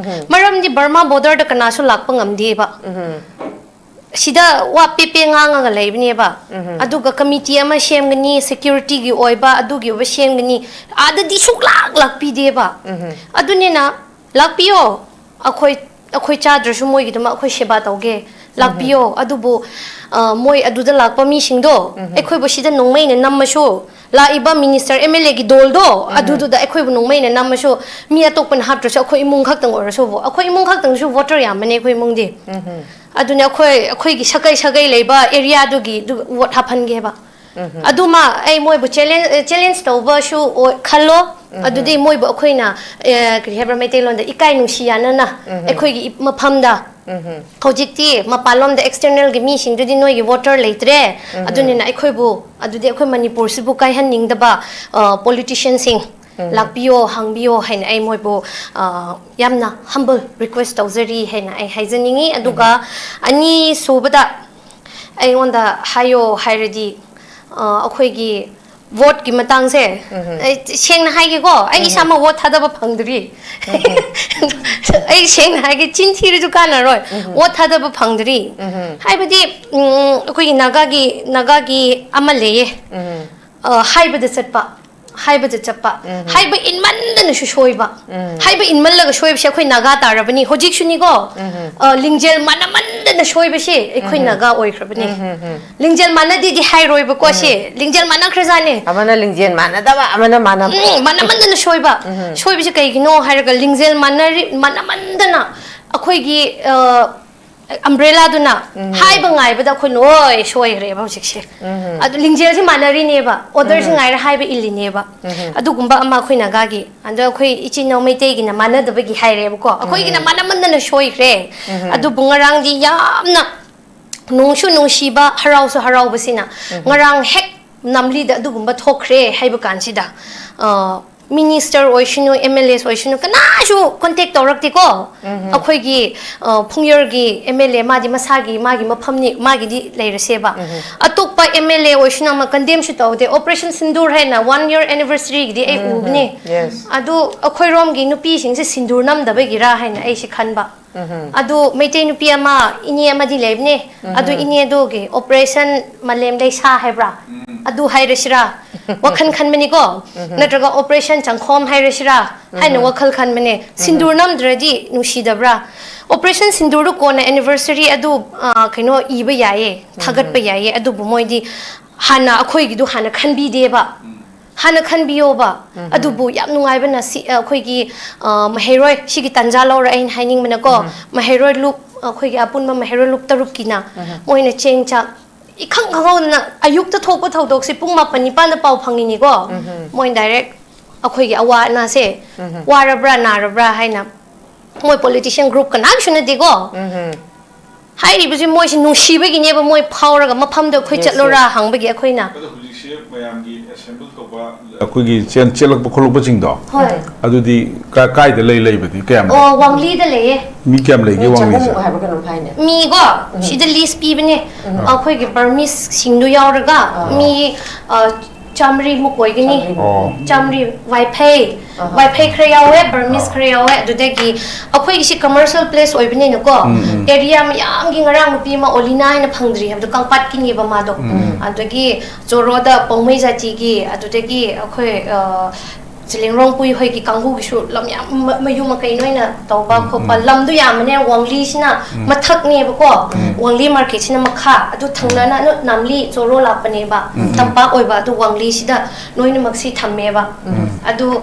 ꯃꯔꯝꯗꯤ ꯕꯔꯃꯥ ꯕꯣꯔꯗꯔꯗ ꯀꯅꯥꯁꯨ ꯂꯥꯛꯄ ꯉꯝꯗꯦꯕ꯫ ꯁꯤꯗ ꯋꯥ ꯄꯦꯄꯦ ꯉꯥꯡꯉꯒ ꯂꯩꯕꯅꯦꯕ꯫ ꯑꯗꯨꯒ ꯀꯃꯤꯇꯤ ꯑꯃ ꯁꯦꯝꯒꯅꯤ, ꯁꯦꯀ꯭ꯌꯨꯔꯤꯇꯤꯒꯤ ꯑꯣꯏꯕ, ꯑꯗꯨꯒꯤ ꯑꯣꯏꯕ ꯁꯦꯝꯒꯅꯤ꯫ ꯑꯥꯗꯗꯤ ꯁꯨꯛꯂꯥꯛ ꯂꯥꯛꯄꯤꯗꯦꯕ꯫ ꯑꯗꯨꯅꯤꯅ ꯂꯥꯛꯄꯤꯌꯣ, ꯑꯩꯈꯣꯏ, ꯑꯩꯈꯣꯏ ꯆꯥꯗ꯭ꯔꯁꯨ ꯃꯣꯏꯒꯤꯗꯃꯛ ꯑꯩꯈꯣꯏ ꯁꯦꯕꯥ ꯇꯧꯒꯦ, ꯂꯥꯛꯄꯤꯌꯣ꯫ ꯑꯗꯨꯕꯨ, ꯑ, ꯃꯣꯏ ꯑꯗꯨꯗ ꯂꯥꯛꯄ ꯃꯤꯁꯤꯡꯗꯣ ꯑꯩꯈꯣꯏꯕꯨ ꯁꯤꯗ ꯅꯣꯡꯃꯩꯅ ꯅꯝꯃꯁꯨ, ꯂꯥꯛꯏꯕ ꯃꯤꯅꯤꯁꯇꯔ, ꯑꯦꯝ ꯑꯦꯜ ꯑꯦꯒꯤ ꯗꯣꯜꯗꯣ ꯑꯗꯨꯗꯨꯗ ꯑꯩꯈꯣꯏꯕꯨ ꯅꯣꯡꯃꯩꯅ ꯅꯝꯃꯁꯨ, ꯃꯤ ꯑꯇꯣꯞꯄꯅ ꯍꯥꯞꯇ꯭ꯔꯁꯨ ꯑꯩꯈꯣꯏ ꯏꯃꯨꯡ ꯈꯛꯇꯪ ꯑꯣꯏꯔꯁꯨꯕꯨ, ꯑꯩꯈꯣꯏ ꯏꯃꯨꯡ ꯈꯛꯇꯪꯁꯨ ꯚꯣꯇꯔ ꯌꯥꯝꯕꯅꯦ ꯑꯩꯈꯣꯏ ꯏꯃꯨꯡꯗꯤ꯫ ꯑꯗꯨꯅ ꯑꯩꯈꯣꯏ, ꯑꯩꯈꯣꯏꯒꯤ ꯁꯥꯒꯩ ꯁꯥꯒꯩ ꯂꯩꯕ ꯑꯦꯔꯤꯌꯥꯗꯨꯒꯤ ꯗꯨ ꯚꯣꯠ ꯍꯥꯞꯍꯟꯒꯦꯕ꯫ ꯑꯗꯨꯃ ꯑꯩ ꯃꯣꯏꯕꯨ ꯆꯦꯂꯦꯟꯖ, ꯆꯦꯂꯦꯟꯖ ꯇꯧꯕꯁꯨ ꯑꯣꯏ-, ꯈꯜꯂꯣ꯫ ꯑꯗꯨꯗꯤ ꯃꯣꯏꯕꯨ ꯑꯩꯈꯣꯏꯅ, ꯑꯦ, ꯀꯔꯤ ꯍꯥꯏꯕ꯭ꯔꯥ, ꯃꯩꯇꯩꯂꯣꯟꯗ ꯏꯀꯥꯏ ꯅꯨꯡꯁꯤ ꯌꯥꯅꯅ ꯑꯩꯈꯣꯏꯒꯤ ꯏ-, ꯃꯐꯝꯗ ꯍꯧꯖꯤꯛꯇꯤ ꯃꯄꯥꯟꯂꯣꯝꯗ ꯑꯦꯛꯁꯇꯔꯅꯦꯜꯒꯤ ꯃꯤꯁꯤꯡꯗꯨꯗꯤ ꯅꯣꯏꯒꯤ ꯚꯣꯇꯔ ꯂꯩꯇ꯭ꯔꯦ꯫ ꯑꯗꯨꯅꯤꯅ ꯑꯩꯈꯣꯏꯕꯨ, ꯑꯗꯨꯗꯤ ꯑꯩꯈꯣꯏ ꯃꯅꯤꯄꯨꯔꯁꯤꯕꯨ ꯀꯥꯏꯍꯟꯅꯤꯡꯗꯕ, ꯑ, ꯄꯣꯂꯤꯇꯤꯁꯤꯌꯟꯁꯤꯡ ꯂꯥꯛꯄꯤꯌꯣ, ꯍꯪꯕꯤꯌꯣ ꯍꯥꯏꯅ ꯑꯩ ꯃꯣꯏꯕꯨ, ꯑ, ꯌꯥꯝꯅ ꯍꯝꯕꯜ ꯔꯤꯀ꯭ꯋꯦꯁ ꯇꯧꯖꯔꯤ ꯍꯥꯏꯅ ꯑꯩ ꯍꯥꯏꯖꯅꯤꯡꯉꯤ꯫ ꯑꯗꯨꯒ ꯑꯅꯤꯁꯨꯕꯗ ꯑꯩꯉꯣꯟꯗ ꯍꯥꯏꯌꯣ ꯍꯥꯏꯔꯗꯤ, ꯑ, ꯑꯩꯈꯣꯏꯒꯤ ꯚꯣꯠꯀꯤ ꯃꯇꯥꯡꯁꯦ, ꯑꯩ ꯁꯦꯡꯅ ꯍꯥꯏꯒꯦꯀꯣ, ꯑꯩ ꯏꯁꯥꯃꯛ ꯚꯣꯠ ꯊꯥꯗꯕ ꯐꯪꯗ꯭ꯔꯤ꯫ ꯑꯩ ꯁꯦꯡꯅ ꯍꯥꯏꯒꯦ, ꯆꯤꯟ ꯊꯤꯔꯁꯨ ꯀꯥꯟꯅꯔꯣꯏ꯫ ꯚꯣꯠ ꯊꯥꯗꯕ ꯐꯪꯗ꯭ꯔꯤ꯫ ꯍꯥꯏꯕꯗꯤ, ꯎꯝ, ꯑꯩꯈꯣꯏꯒꯤ ꯅꯥꯒꯥꯒꯤ, ꯅꯥꯒꯥꯒꯤ ꯑꯃ ꯂꯩꯌꯦ꯫ ꯑ, ꯍꯥꯏꯕꯗ ꯆꯠꯄ, ꯍꯥꯏꯕꯗ ꯆꯠꯄ꯫ ꯍꯥꯏꯕ ꯏꯟꯃꯟꯗꯅꯁꯨ ꯁꯣꯏꯕ꯫ ꯍꯥꯏꯕ ꯏꯟꯃꯜꯂꯒ ꯁꯣꯏꯕꯁꯦ ꯑꯩꯈꯣꯏ ꯅꯥꯒꯥ ꯇꯥꯔꯕꯅꯤ꯫ ꯍꯧꯖꯤꯛꯁꯨꯅꯤꯀꯣ, ꯑ, ꯂꯤꯡꯖꯦꯜ ꯃꯥꯟꯅꯃꯟꯗꯅ ꯁꯣꯏꯕꯁꯦ ꯑꯩꯈꯣꯏ ꯅꯥꯒꯥ ꯑꯣꯏꯈ꯭ꯔꯕꯅꯤ꯫ ꯂꯤꯡꯖꯦꯜ ꯃꯥꯟꯅꯗꯦꯗꯤ ꯍꯥꯏꯔꯣꯏꯕꯀꯣ, ꯁꯦ꯫ ꯂꯤꯡꯖꯦꯜ ꯃꯥꯟꯅꯈ꯭ꯔꯖꯥꯠꯅꯦ꯫ ꯑꯃꯅ ꯂꯤꯡꯖꯦꯜ ꯃꯥꯟꯅꯗꯕ, ꯑꯃꯅ ꯃꯥꯟꯅꯕ꯫ ꯎꯝ, ꯃꯥꯟꯅꯃꯟꯗꯅ ꯁꯣꯏꯕ꯫ ꯁꯣꯏꯕꯁꯦ ꯀꯩꯒꯤꯅꯣ ꯍꯥꯏꯔꯒ, ꯂꯤꯡꯖꯦꯜ ꯃꯥꯟꯅꯔꯤ-, ꯃꯥꯟꯅꯃꯟꯗꯅ ꯑꯩꯈꯣꯏꯒꯤ, ꯑ, ꯑꯝꯕ꯭ꯔꯦꯂꯥꯗꯨꯅ ꯍꯥꯏꯕ ꯉꯥꯏꯕꯗ ꯑꯩꯈꯣꯏ ꯂꯣꯏ ꯁꯣꯏꯈ꯭ꯔꯦꯕ ꯍꯧꯖꯤꯛꯁꯦ꯫ ꯑꯗꯨ ꯂꯤꯡꯖꯦꯜꯁꯦ ꯃꯥꯟꯅꯔꯤꯅꯦꯕ, ꯑꯣꯔꯗꯔꯁꯦ ꯉꯥꯏꯔ ꯍꯥꯏꯕ ꯏꯜꯂꯤꯅꯦꯕ꯫ ꯑꯗꯨꯒꯨꯝꯕ ꯑꯃ ꯑꯩꯈꯣꯏ ꯅꯥꯒꯥꯒꯤ꯫ ꯑꯗꯣ ꯑꯩꯈꯣꯏ ꯏꯆꯤꯟ ꯏꯅꯥꯎ ꯃꯩꯇꯩꯒꯤꯅ ꯃꯥꯟꯅꯗꯕꯒꯤ ꯍꯥꯏꯔꯦꯕꯀꯣ, ꯑꯩꯈꯣꯏꯒꯤꯅ ꯃꯥꯟꯅꯃꯟꯗꯅ ꯁꯣꯏꯈ꯭ꯔꯦ꯫ ꯑꯗꯨꯕꯨ ꯉꯔꯥꯡꯗꯤ ꯌꯥꯝꯅ ꯅꯨꯡꯁꯨ ꯅꯨꯡꯁꯤꯕ, ꯍꯔꯥꯎꯁꯨ ꯍꯔꯥꯎꯕꯁꯤꯅ, ꯉꯔꯥꯡ ꯍꯦꯛ ꯅꯝꯂꯤꯗ ꯑꯗꯨꯒꯨꯝꯕ ꯊꯣꯛꯈ꯭ꯔꯦ ꯍꯥꯏꯕ ꯀꯥꯟꯁꯤꯗ, ꯑ, ꯃꯤꯅꯤꯁꯇꯔ ꯑꯣꯏꯁꯅꯨ, ꯑꯦꯝ ꯑꯦꯜ ꯑꯦꯁ ꯑꯣꯏꯁꯅꯨ, ꯀꯅꯥꯁꯨ ꯀꯣꯟꯇꯦꯛ ꯇꯧꯔꯛꯇꯦꯀꯣ꯫ ꯑꯩꯈꯣꯏꯒꯤ, ꯑ, ꯐꯨꯡꯌꯣꯔꯒꯤ ꯑꯦꯝ ꯑꯦꯜ ꯑꯦ, ꯃꯥꯗꯤ ꯃꯁꯥꯒꯤ, ꯃꯥꯒꯤ ꯃꯐꯝꯅꯤ, ꯃꯥꯒꯤꯗꯤ ꯂꯩꯔꯁꯦꯕ꯫ ꯑꯇꯣꯞꯄ ꯑꯦꯝ ꯑꯦꯜ ꯑꯦ ꯑꯣꯏꯁꯅꯨ ꯑꯃ ꯀꯟꯗꯦꯝꯁꯨ ꯇꯧꯗꯦ꯫ ꯑꯣꯄꯔꯦꯁꯟ ꯁꯤꯟꯗꯨꯔ ꯍꯥꯏꯅ ꯋꯥꯟ ꯌꯔ ꯑꯦꯅꯤꯚꯔꯁꯔꯤꯒꯤꯗꯤ ꯑꯩ ꯎꯕꯅꯦ꯫ Yes. ꯑꯗꯨ ꯑꯩꯈꯣꯏꯔꯣꯝꯒꯤ ꯅꯨꯄꯤꯁꯤꯡꯁꯦ ꯁꯤꯟꯗꯨꯔ ꯅꯝꯗꯕꯒꯤꯔꯥ ꯍꯥꯏꯅ ꯑꯩꯁꯦ ꯈꯟꯕ꯫ ꯑꯗꯨ ꯃꯩꯇꯩ ꯅꯨꯄꯤ ꯑꯃ, ꯏꯅꯦ ꯑꯃꯗꯤ ꯂꯩꯕꯅꯦ꯫ ꯑꯗꯨ ꯏꯅꯦꯗꯨꯒꯤ ꯑꯣꯄꯔꯦꯁꯟ ꯃꯥꯂꯦꯝ ꯂꯩꯁꯥ ꯍꯥꯏꯕ꯭ꯔꯥ? ꯑꯗꯨ ꯍꯥꯏꯔꯁꯤꯔꯥ? ꯋꯥꯈꯜ ꯈꯟꯕꯅꯤꯀꯣ꯫ ꯅꯠꯇ꯭ꯔꯒ ꯑꯣꯄꯔꯦꯁꯟ ꯆꯪꯈꯣꯝ ꯍꯥꯏꯔꯁꯤꯔꯥ? ꯍꯥꯏꯅ ꯋꯥꯈꯜ ꯈꯟꯕꯅꯦ꯫ ꯁꯤꯟꯗꯨꯔ ꯅꯝꯗ꯭ꯔꯗꯤ ꯅꯨꯡꯁꯤꯗꯕ꯭ꯔꯥ? ꯑꯣꯄꯔꯦꯁꯟ ꯁꯤꯟꯗꯨꯔꯗꯨ ꯀꯣꯟꯅ ꯑꯦꯅꯤꯚꯔꯁꯔꯤ ꯑꯗꯨ, ꯑ, ꯀꯩꯅꯣ ꯏꯕ ꯌꯥꯏꯌꯦ, ꯊꯥꯒꯠꯄ ꯌꯥꯏꯌꯦ꯫ ꯑꯗꯨꯕꯨ ꯃꯣꯏꯗꯤ ꯍꯥꯟꯅ ꯑꯩꯈꯣꯏꯒꯤꯗꯨ ꯍꯥꯟꯅ ꯈꯟꯕꯤꯗꯦꯕ꯫ ꯍꯥꯟꯅ ꯈꯟꯕꯤꯌꯣꯕ꯫ ꯑꯗꯨꯕꯨ ꯌꯥꯝ ꯅꯨꯡꯉꯥꯏꯕꯅ ꯁꯤ, ꯑꯩꯈꯣꯏꯒꯤ, ꯑ, ꯃꯍꯩꯔꯣꯏ, ꯁꯤꯒꯤ ꯇꯥꯟꯖꯥ ꯂꯧꯔ ꯑꯩꯅ ꯍꯥꯏꯅꯤꯡꯕꯅꯀꯣ, ꯃꯍꯩꯔꯣꯏ ꯂꯨꯞ, ꯑꯩꯈꯣꯏꯒꯤ ꯑꯄꯨꯟꯕ ꯃꯍꯩꯔꯣꯏ ꯂꯨꯞ ꯇꯔꯨꯛꯀꯤꯅ ꯃꯣꯏꯅ ꯆꯦꯡ ꯆꯥꯛ ꯏꯈꯪ ꯈꯪꯍꯧꯗꯅ ꯑꯌꯨꯛꯇ ꯊꯣꯛꯄ ꯊꯧꯗꯣꯛꯁꯦ ꯄꯨꯡ ꯃꯥꯄꯟ ꯅꯤꯄꯥꯟꯗ ꯄꯥꯎ ꯐꯪꯉꯤꯅꯤꯀꯣ꯫ ꯃꯣꯏ ꯗꯥꯏꯔꯦꯛ ꯑꯩꯈꯣꯏꯒꯤ ꯑꯋꯥ ꯑꯅꯥꯁꯦ ꯋꯥꯔꯕ꯭ꯔꯥ ꯅꯥꯔꯕ꯭ꯔꯥ ꯍꯥꯏꯅ, ꯃꯣꯏ ꯄꯣꯂꯤꯇꯤꯁꯤꯌꯟ ꯒ꯭ꯔꯨꯞ ꯀꯅꯥꯒꯤꯁꯨ ꯅꯠꯇꯦꯀꯣ꯫ ꯍꯥꯏꯔꯤꯕꯁꯤ ꯃꯣꯏꯁꯤ ꯅꯨꯡꯁꯤꯕꯒꯤꯅꯦꯕ, ꯃꯣꯏ ꯐꯥꯎꯔꯒ ꯃꯐꯝꯗ ꯑꯩꯈꯣꯏ Yes, ꯆꯠꯂꯣꯔꯥ yes. ꯍꯪꯕꯒꯤ ꯑꯩꯈꯣꯏꯅ꯫ ꯑꯗꯣ ꯍꯧꯖꯤꯛꯁꯦ ꯃꯌꯥꯝꯒꯤ ꯑꯦꯁꯦꯝꯕꯜ ꯇꯧꯕ ꯑꯩꯈꯣꯏꯒꯤ ꯆꯦꯟ ꯆꯦꯜꯂꯛꯄ ꯈꯣꯠꯂꯛꯄꯁꯤꯡꯗꯣ ꯍꯣꯏ꯫ ꯑꯗꯨꯗꯤ ꯀꯥ- ꯀꯥꯏꯗ ꯂꯩ? ꯂꯩꯕꯗꯤ ꯀꯌꯥꯝ ꯂꯩ? ꯑꯣ, ꯋꯥꯡꯂꯤꯗ ꯂꯩꯌꯦ꯫ ꯃꯤ ꯀꯌꯥꯝ ꯂꯩꯒꯦ ꯅꯣꯏ ꯋꯥꯡꯂꯤꯁꯦ? ꯆꯍꯨꯝꯃꯨꯛ ꯍꯥꯏꯕ ꯀꯩꯅꯣꯝ ꯍꯥꯏꯅꯦ꯫ ꯃꯤꯀꯣ ꯁꯤꯗ ꯂꯤꯁ ꯄꯤꯕꯅꯦ, ꯑꯩꯈꯣꯏꯒꯤ ꯕꯔꯃꯤꯁꯁꯤꯡꯗꯨ ꯌꯥꯎꯔꯒ ꯃꯤ ꯑ, ꯆꯥꯃꯔꯤꯃꯨꯛ ꯑꯣꯏꯒꯅꯤ꯫ ꯆꯥꯃꯔꯤꯃꯨꯛ꯫ ꯑꯣ꯫ ꯆꯥꯃꯔꯤ꯫ ꯋꯥꯏꯐꯩ꯫ ꯋꯥꯏꯐꯩ ꯈꯔ ꯌꯥꯎꯋꯦ, ꯕꯔꯃꯤꯁ ꯈꯔ ꯌꯥꯎꯋꯦ꯫ ꯑꯗꯨꯗꯒꯤ ꯑꯩꯈꯣꯏꯒꯤꯁꯤ ꯀꯃꯔꯁꯤꯌꯦꯜ ꯄ꯭ꯂꯦꯁ ꯑꯣꯏꯕꯅꯤꯅꯀꯣ, ꯑꯦꯔꯤꯌꯥ ꯃꯌꯥꯝꯒꯤ, ꯉꯔꯥꯡ ꯅꯨꯄꯤ ꯑꯃ ꯑꯣꯂꯤꯅꯥ ꯍꯥꯏꯅ ꯐꯪꯗ꯭ꯔꯤ ꯍꯥꯏꯕꯗꯣ, ꯀꯪꯄꯥꯠꯀꯤꯅꯦꯕ ꯃꯥꯗꯣ꯫ ꯑꯗꯒꯤ ꯖꯣꯔꯣꯗ ꯄꯧꯃꯩ ꯖꯥꯇꯤꯒꯤ, ꯑꯗꯨꯗꯒꯤ ꯑꯩꯈꯣꯏ ꯑ, ꯆꯤꯂꯤꯡꯔꯣꯡꯄꯨꯏ ꯍꯣꯏꯒꯤ ꯀꯥꯡꯕꯨꯒꯤꯁꯨ ꯂꯝ ꯌꯥꯝ ꯃ- ꯃꯌꯨꯝ ꯃꯀꯩ ꯅꯣꯏꯅ ꯇꯧꯕ ꯈꯣꯠꯄ ꯂꯝꯗꯣ ꯌꯥꯝꯕꯅꯦ꯫ ꯋꯥꯡꯂꯤꯁꯤꯅ ꯃꯊꯛꯅꯦꯕꯀꯣ, ꯋꯥꯡꯂꯤ ꯃꯥꯔꯀꯦꯠꯁꯤꯅ ꯃꯈꯥ, ꯑꯗꯨ ꯊꯪꯅꯅ ꯅꯣ- ꯅꯥꯝꯂꯤ ꯖꯣꯔꯣ ꯂꯥꯛꯄꯅꯦꯕ꯫ ꯇꯝꯄꯥꯛ ꯑꯣꯏꯕ ꯑꯗꯨ ꯋꯥꯡꯂꯤꯁꯤꯗ ꯂꯣꯏꯅꯃꯛꯁꯤ ꯊꯝꯃꯦꯕ꯫ ꯑꯗꯨ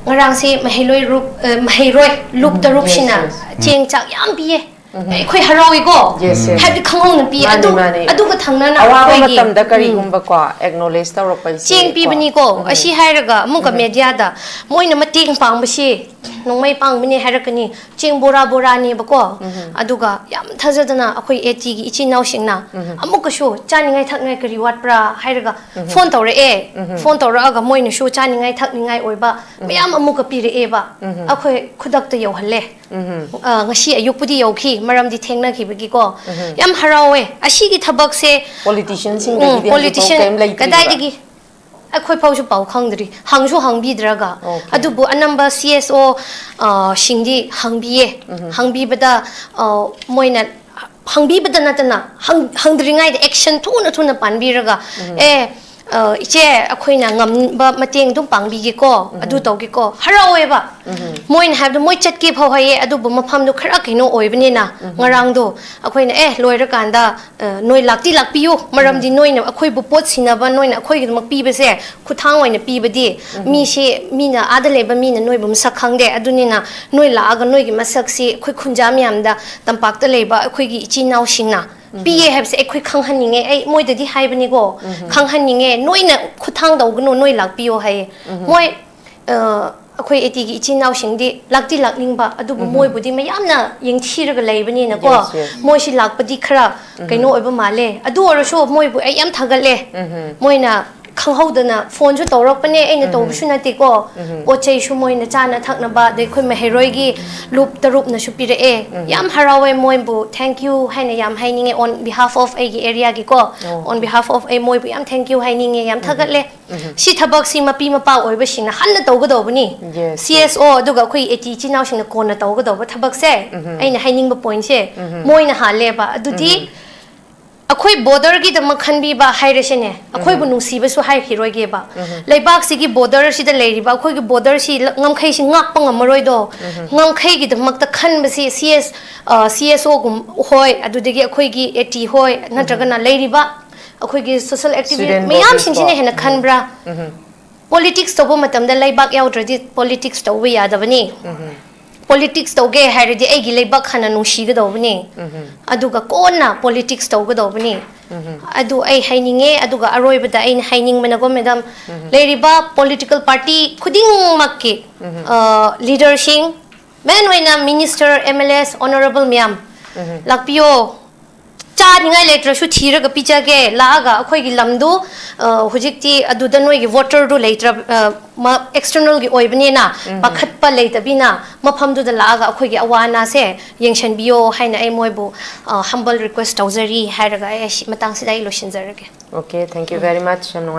ꯉꯔꯥꯡꯁꯦ ꯃꯍꯩꯔꯣꯏ ꯔꯨꯞ ꯑ, ꯃꯍꯩꯔꯣꯏ ꯂꯨꯞ ꯇꯔꯨꯛꯁꯤꯅ Yes, yes. ꯆꯦꯡ ꯆꯥꯛ ꯌꯥꯝ ꯄꯤꯌꯦ꯫ ꯑꯩꯈꯣꯏ ꯍꯔꯥꯎꯏꯀꯣ꯫ Yes, yes. ꯍꯥꯏꯕꯗꯤ ꯈꯪꯍꯧꯅ ꯄꯤ꯫ ꯃꯥꯅꯦ, ꯑꯗꯨ ꯃꯥꯅꯦ꯫ ꯑꯗꯨꯒ ꯊꯪꯅꯅ ꯑꯋꯥꯕ ꯑꯩꯈꯣꯏꯒꯤ, ꯃꯇꯝꯗ ꯎꯝ꯫ ꯀꯔꯤꯒꯨꯝꯕꯀꯣ ꯑꯦꯛꯅꯣꯂꯦꯖ ꯇꯧꯔꯛꯄ ꯍꯥꯏꯁꯦ ꯆꯦꯡ ꯀꯣ꯫ ꯄꯤꯕꯅꯤꯀꯣ꯫ ꯑꯁꯤ ꯍꯥꯏꯔꯒ ꯑꯃꯨꯛꯀ ꯃꯦꯗꯤꯌꯥꯗ ꯃꯣꯏꯅ ꯃꯇꯦꯡ ꯄꯥꯡꯕꯁꯤ ꯅꯣꯡꯃꯩ ꯄꯥꯡꯕꯅꯦ ꯍꯥꯏꯔꯛꯀꯅꯤ꯫ ꯆꯦꯡ ꯕꯣꯔꯥ ꯕꯣꯔꯥꯅꯦꯕꯀꯣ꯫ ꯑꯗꯨꯒ ꯌꯥꯝ ꯊꯥꯖꯗꯅ ꯑꯩꯈꯣꯏ ꯑꯦ ꯇꯤꯒꯤ ꯏꯆꯤꯟ ꯏꯅꯥꯎꯁꯤꯡꯅ ꯑꯃꯨꯛꯀꯁꯨ ꯆꯥꯅꯤꯡꯉꯥꯏ ꯊꯛꯅꯤꯡꯉꯥꯏ ꯀꯔꯤ ꯋꯥꯠꯄ꯭ꯔꯥ ꯍꯥꯏꯔꯒ ꯐꯣꯟ ꯇꯧꯔꯛꯑꯦ꯫ ꯐꯣꯟ ꯇꯧꯔꯛꯑꯒ ꯃꯣꯏꯅꯁꯨ ꯆꯥꯅꯤꯡꯉꯥꯏ ꯊꯛꯅꯤꯡꯉꯥꯏ ꯑꯣꯏꯕ ꯃꯌꯥꯝ ꯑꯃꯨꯛꯀ ꯄꯤꯔꯛꯑꯦꯕ꯫ ꯑꯩꯈꯣꯏ ꯈꯨꯗꯛꯇ ꯌꯧꯍꯜꯂꯦ꯫ ꯑ, ꯉꯁꯤ ꯑꯌꯨꯛꯄꯨꯗꯤ ꯌꯧꯈꯤ, ꯃꯔꯝꯗꯤ ꯊꯦꯡꯅꯈꯤꯕꯒꯤꯀꯣ꯫ ꯌꯥꯝ ꯍꯔꯥꯎꯋꯦ ꯑꯁꯤꯒꯤ ꯊꯕꯛꯁꯦ꯫ ꯄꯣꯂꯤꯇꯤꯁꯤꯌꯟꯁꯤꯡꯗꯒꯤꯗꯤ ꯎꯝ, ꯍꯧꯖꯤꯛꯐꯥꯎ ꯄꯣꯂꯤꯇꯤꯁꯤꯌꯟ ꯀꯩꯝ ꯂꯩꯇ꯭ꯔꯤꯕ? ꯀꯗꯥꯏꯗꯒꯤ? ꯑꯩꯈꯣꯏ ꯐꯥꯎꯁꯨ ꯄꯥꯎ ꯈꯪꯗ꯭ꯔꯤ, ꯍꯪꯁꯨ ꯍꯪꯕꯤꯗ꯭ꯔꯒ꯫ Okay. ꯑꯗꯨꯕꯨ ꯑꯅꯝꯕ ꯁꯤ ꯑꯦꯁ ꯑꯣ, ꯑ, ꯁꯤꯡꯗꯤ ꯍꯪꯕꯤꯌꯦ꯫ ꯍꯪꯕꯤꯕꯗ, ꯑ, ꯃꯣꯏꯅ ꯍꯪꯕꯤꯕꯗ ꯅꯠꯇꯅ ꯍꯪ- ꯍꯪꯗ꯭ꯔꯤꯉꯩꯗ ꯑꯦꯛꯁꯟ ꯊꯨꯅ ꯊꯨꯅ ꯄꯥꯟꯕꯤꯔꯒ, ꯑꯦ, ꯑ, ꯏꯆꯦ, ꯑꯩꯈꯣꯏꯅ ꯉꯝꯕ ꯃꯇꯦꯡ ꯑꯗꯨꯝ ꯄꯥꯡꯕꯤꯒꯦꯀꯣ, ꯑꯗꯨ ꯇꯧꯒꯦꯀꯣ, ꯍꯔꯥꯎꯋꯦꯕ꯫ ꯃꯣꯏꯅ ꯍꯥꯏꯕꯗꯣ ꯃꯣꯏ ꯆꯠꯀꯦ ꯐꯥꯎ ꯍꯥꯏꯌꯦ, ꯑꯗꯨꯕꯨ ꯃꯐꯝꯗꯣ ꯈꯔ ꯀꯩꯅꯣ ꯑꯣꯏꯕꯅꯤꯅ ꯉꯔꯥꯡꯗꯣ ꯑꯩꯈꯣꯏꯅ, ꯑꯦ, ꯂꯣꯏꯔꯀꯥꯟꯗ ꯑ, ꯅꯣꯏ ꯂꯥꯛꯇꯤ ꯂꯥꯛꯄꯤꯌꯨ, ꯃꯔꯝꯗꯤ ꯅꯣꯏꯅ ꯑꯩꯈꯣꯏꯕꯨ ꯄꯣꯠ ꯁꯤꯟꯅꯕ, ꯅꯣꯏꯅ ꯑꯩꯈꯣꯏꯒꯤꯗꯃꯛ ꯄꯤꯕꯁꯦ, ꯈꯨꯠꯊꯥꯡ ꯑꯣꯏꯅ ꯄꯤꯕꯗꯤ, ꯃꯤꯁꯤ, ꯃꯤꯅ ꯑꯥꯗ ꯂꯩꯕ ꯃꯤꯅ ꯅꯣꯏꯕꯨ ꯃꯁꯛ ꯈꯪꯗꯦ, ꯑꯗꯨꯅꯤꯅ ꯅꯣꯏ ꯂꯥꯛꯑꯒ ꯅꯣꯏꯒꯤ ꯃꯁꯛꯁꯤ ꯑꯩꯈꯣꯏ ꯈꯨꯟꯖꯥ ꯃꯌꯥꯝꯗ, ꯇꯝꯄꯥꯛꯇ ꯂꯩꯕ ꯑꯩꯈꯣꯏꯒꯤ ꯏꯆꯤꯟ ꯏꯅꯥꯎꯁꯤꯡꯅ ꯄꯤꯌꯦ ꯍꯥꯏꯕꯁꯦ ꯑꯩꯈꯣꯏ ꯈꯪꯍꯟꯅꯤꯡꯉꯦ꯫ ꯑꯩ ꯃꯣꯏꯗꯗꯤ ꯍꯥꯏꯕꯅꯤꯀꯣ, ꯈꯪꯍꯟꯅꯤꯡꯉꯦ, ꯅꯣꯏꯅ ꯈꯨꯠꯊꯥꯡ ꯇꯧꯒꯅꯨ, ꯅꯣꯏ ꯂꯥꯛꯄꯤꯌꯣ ꯍꯥꯏꯌꯦ꯫ ꯃꯣꯏ, ꯑ, ꯑꯩꯈꯣꯏ ꯑꯦꯇꯤꯒꯤ ꯏꯆꯤꯟ ꯏꯅꯥꯎꯁꯤꯡꯗꯤ ꯂꯥꯛꯇꯤ ꯂꯥꯛꯅꯤꯡꯕ, ꯑꯗꯨꯕꯨ ꯃꯣꯏꯕꯨꯗꯤ ꯃꯌꯥꯝꯅ ꯌꯦꯡꯊꯤꯔꯒ ꯂꯩꯕꯅꯤꯅꯀꯣ, Yes, yes. ꯃꯣꯏꯁꯤ ꯂꯥꯛꯄꯗꯤ ꯈꯔ ꯀꯩꯅꯣ ꯑꯣꯏꯕ ꯃꯥꯜꯂꯦ꯫ ꯑꯗꯨ ꯑꯣꯏꯔꯁꯨ ꯃꯣꯏꯕꯨ ꯑꯩ ꯌꯥꯝ ꯊꯥꯒꯠꯂꯦ꯫ ꯃꯣꯏꯅ ꯈꯪꯍꯧꯗꯅ ꯐꯣꯟꯁꯨ ꯇꯧꯔꯛꯄꯅꯦ, ꯑꯩꯅ ꯇꯧꯕꯁꯨ ꯅꯠꯇꯦꯀꯣ꯫ ꯄꯣꯠ ꯆꯩꯁꯨ ꯃꯣꯏꯅ ꯆꯥꯅ ꯊꯛꯅꯕ, ꯑꯗꯩ ꯑꯩꯈꯣꯏ ꯃꯍꯩꯔꯣꯏꯒꯤ ꯂꯨꯞ ꯇꯔꯨꯞꯅꯁꯨ ꯄꯤꯔꯛꯑꯦ꯫ ꯌꯥꯝ ꯍꯔꯥꯎꯋꯦ, ꯃꯣꯏꯕꯨ thank you ꯍꯥꯏꯅ ꯌꯥꯝ ꯍꯥꯏꯅꯤꯡꯉꯦ on behalf of ꯑꯩꯒꯤ ꯑꯦꯔꯤꯌꯥꯒꯤꯀꯣ꯫ On behalf of ꯑꯩ ꯃꯣꯏꯕꯨ ꯌꯥꯝ thank you ꯍꯥꯏꯅꯤꯡꯉꯦ, ꯌꯥꯝ ꯊꯥꯒꯠꯂꯦ꯫ ꯁꯤ ꯊꯕꯛꯁꯤ ꯃꯄꯤ ꯃꯄꯥ ꯑꯣꯏꯕꯁꯤꯡꯅ ꯍꯟꯅ ꯇꯧꯒꯗꯧꯕꯅꯤ꯫ Yes, CSO ꯑꯗꯨꯒ ꯑꯩꯈꯣꯏ ꯑꯦꯇꯤ ꯏꯆꯤꯟ ꯏꯅꯥꯎꯁꯤꯡꯅ ꯀꯣꯟꯅ ꯇꯧꯒꯗꯧꯕ ꯊꯕꯛꯁꯦ, ꯑꯩꯅ ꯍꯥꯏꯅꯤꯡꯕ ꯄꯣꯏꯟꯁꯦ, ꯃꯣꯏꯅ ꯍꯥꯜꯂꯦꯕ꯫ ꯑꯗꯨꯗꯤ ꯑꯩꯈꯣꯏ ꯕꯣꯔꯗꯔꯒꯤꯗꯃꯛ ꯈꯟꯕꯤꯕ ꯍꯥꯏꯔꯁꯤꯅꯦ, ꯑꯩꯈꯣꯏꯕꯨ ꯅꯨꯡꯁꯤꯕꯁꯨ ꯍꯥꯏꯈꯤꯔꯣꯏꯒꯦꯕ꯫ ꯂꯩꯕꯥꯛꯁꯤꯒꯤ ꯕꯣꯔꯗꯔꯁꯤꯗ ꯂꯩꯔꯤꯕ ꯑꯩꯈꯣꯏꯒꯤ ꯕꯣꯔꯗꯔꯁꯤ ꯉꯝꯈꯩꯁꯤ ꯉꯥꯛꯄ ꯉꯝꯃꯔꯣꯏꯗꯣ꯫ ꯉꯝꯈꯩꯒꯤꯗꯃꯛꯇ ꯈꯟꯕꯁꯤ ꯁꯤ ꯑꯦꯁ ꯁꯤ ꯑꯦꯁ ꯑꯣꯒꯨꯝ ꯍꯣꯏ, ꯑꯗꯨꯗꯒꯤ ꯑꯩꯈꯣꯏꯒꯤ ꯑꯦꯇꯤ ꯍꯣꯏ, ꯅꯠꯇ꯭ꯔꯒꯅ ꯂꯩꯔꯤꯕ ꯑꯩꯈꯣꯏꯒꯤ ꯁꯣꯁꯦꯜ ꯑꯦꯛꯇꯤꯚꯤꯁ Student ꯃꯌꯥꯝꯁꯤꯡꯁꯤꯅ bodies ꯀꯣ꯫ ꯍꯦꯟꯅ ꯈꯟꯕ꯭ꯔꯥ? ꯄꯣꯂꯤꯇꯤꯛꯁ ꯇꯧꯕ ꯃꯇꯝꯗ ꯂꯩꯕꯥꯛ ꯌꯥꯎꯗ꯭ꯔꯗꯤ ꯄꯣꯂꯤꯇꯤꯛꯁ ꯇꯧꯕ ꯌꯥꯗꯕꯅꯤ꯫ ꯄꯣꯂꯤꯇꯤꯛꯁ ꯇꯧꯒꯦ ꯍꯥꯏꯔꯗꯤ ꯑꯩꯒꯤ ꯂꯩꯕꯥꯛ ꯍꯥꯟꯅ ꯅꯨꯡꯁꯤꯒꯗꯧꯕꯅꯤ, ꯑꯗꯨꯒ ꯀꯣꯟꯅ ꯄꯣꯂꯤꯇꯤꯛꯁ ꯇꯧꯒꯗꯧꯕꯅꯤ꯫ ꯑꯗꯨ ꯑꯩ ꯍꯥꯏꯅꯤꯡꯉꯦ꯫ ꯑꯗꯨꯒ ꯑꯔꯣꯏꯕꯗ ꯑꯩꯅ ꯍꯥꯏꯅꯤꯡꯕꯅꯀꯣ ꯃꯦꯗꯥꯝ, ꯂꯩꯔꯤꯕ ꯄꯣꯂꯤꯇꯤꯀꯦꯜ ꯄꯥꯔꯇꯤ ꯈꯨꯗꯤꯡꯃꯛꯀꯤ ꯂꯤꯗꯔꯁꯤꯡ, ꯃꯦꯟ ꯑꯣꯏꯅ ꯃꯤꯅꯤꯁꯇꯔ, ꯑꯦꯝ ꯑꯦꯜ ꯑꯦꯁ, ꯑꯣꯅꯔꯦꯕꯜ ꯃꯌꯥꯝ, ꯂꯥꯛꯄꯤꯌꯣ꯫ ꯆꯥꯅꯤꯡꯉꯥꯏ ꯂꯩꯇ꯭ꯔꯁꯨ ꯊꯤꯔꯒ ꯄꯤꯖꯒꯦ꯫ ꯂꯥꯛꯑꯒ ꯑꯩꯈꯣꯏꯒꯤ ꯂꯝꯗꯨ, ꯑ, ꯍꯧꯖꯤꯛꯇꯤ ꯑꯗꯨꯗ ꯅꯣꯏꯒꯤ ꯋꯥꯇꯔꯗꯨ ꯂꯩꯇ꯭ꯔ-, ꯑ, ꯃ-, ꯑꯦꯛꯁꯇꯔꯅꯦꯜꯒꯤ ꯑꯣꯏꯕꯅꯤꯅ ꯄꯥꯈꯠꯄ ꯂꯩꯇꯕꯤꯅ ꯃꯐꯝꯗꯨꯗ ꯂꯥꯛꯑꯒ ꯑꯩꯈꯣꯏꯒꯤ ꯑꯋꯥ ꯑꯅꯥꯁꯦ ꯌꯦꯡꯁꯤꯟꯕꯤꯌꯣ ꯍꯥꯏꯅ ꯑꯩ ꯃꯣꯏꯕꯨ, ꯑ, humble request ꯇꯧꯖꯔꯤ ꯍꯥꯏꯔꯒ ꯑꯩ ꯑꯁꯤ ꯃꯇꯥꯡꯁꯤꯗ ꯑꯩ ꯂꯣꯏꯁꯤꯟꯖꯔꯒꯦ꯫ Okay, thank you very much. ꯌꯥꯝ ꯅꯨꯡꯉꯥꯏ꯫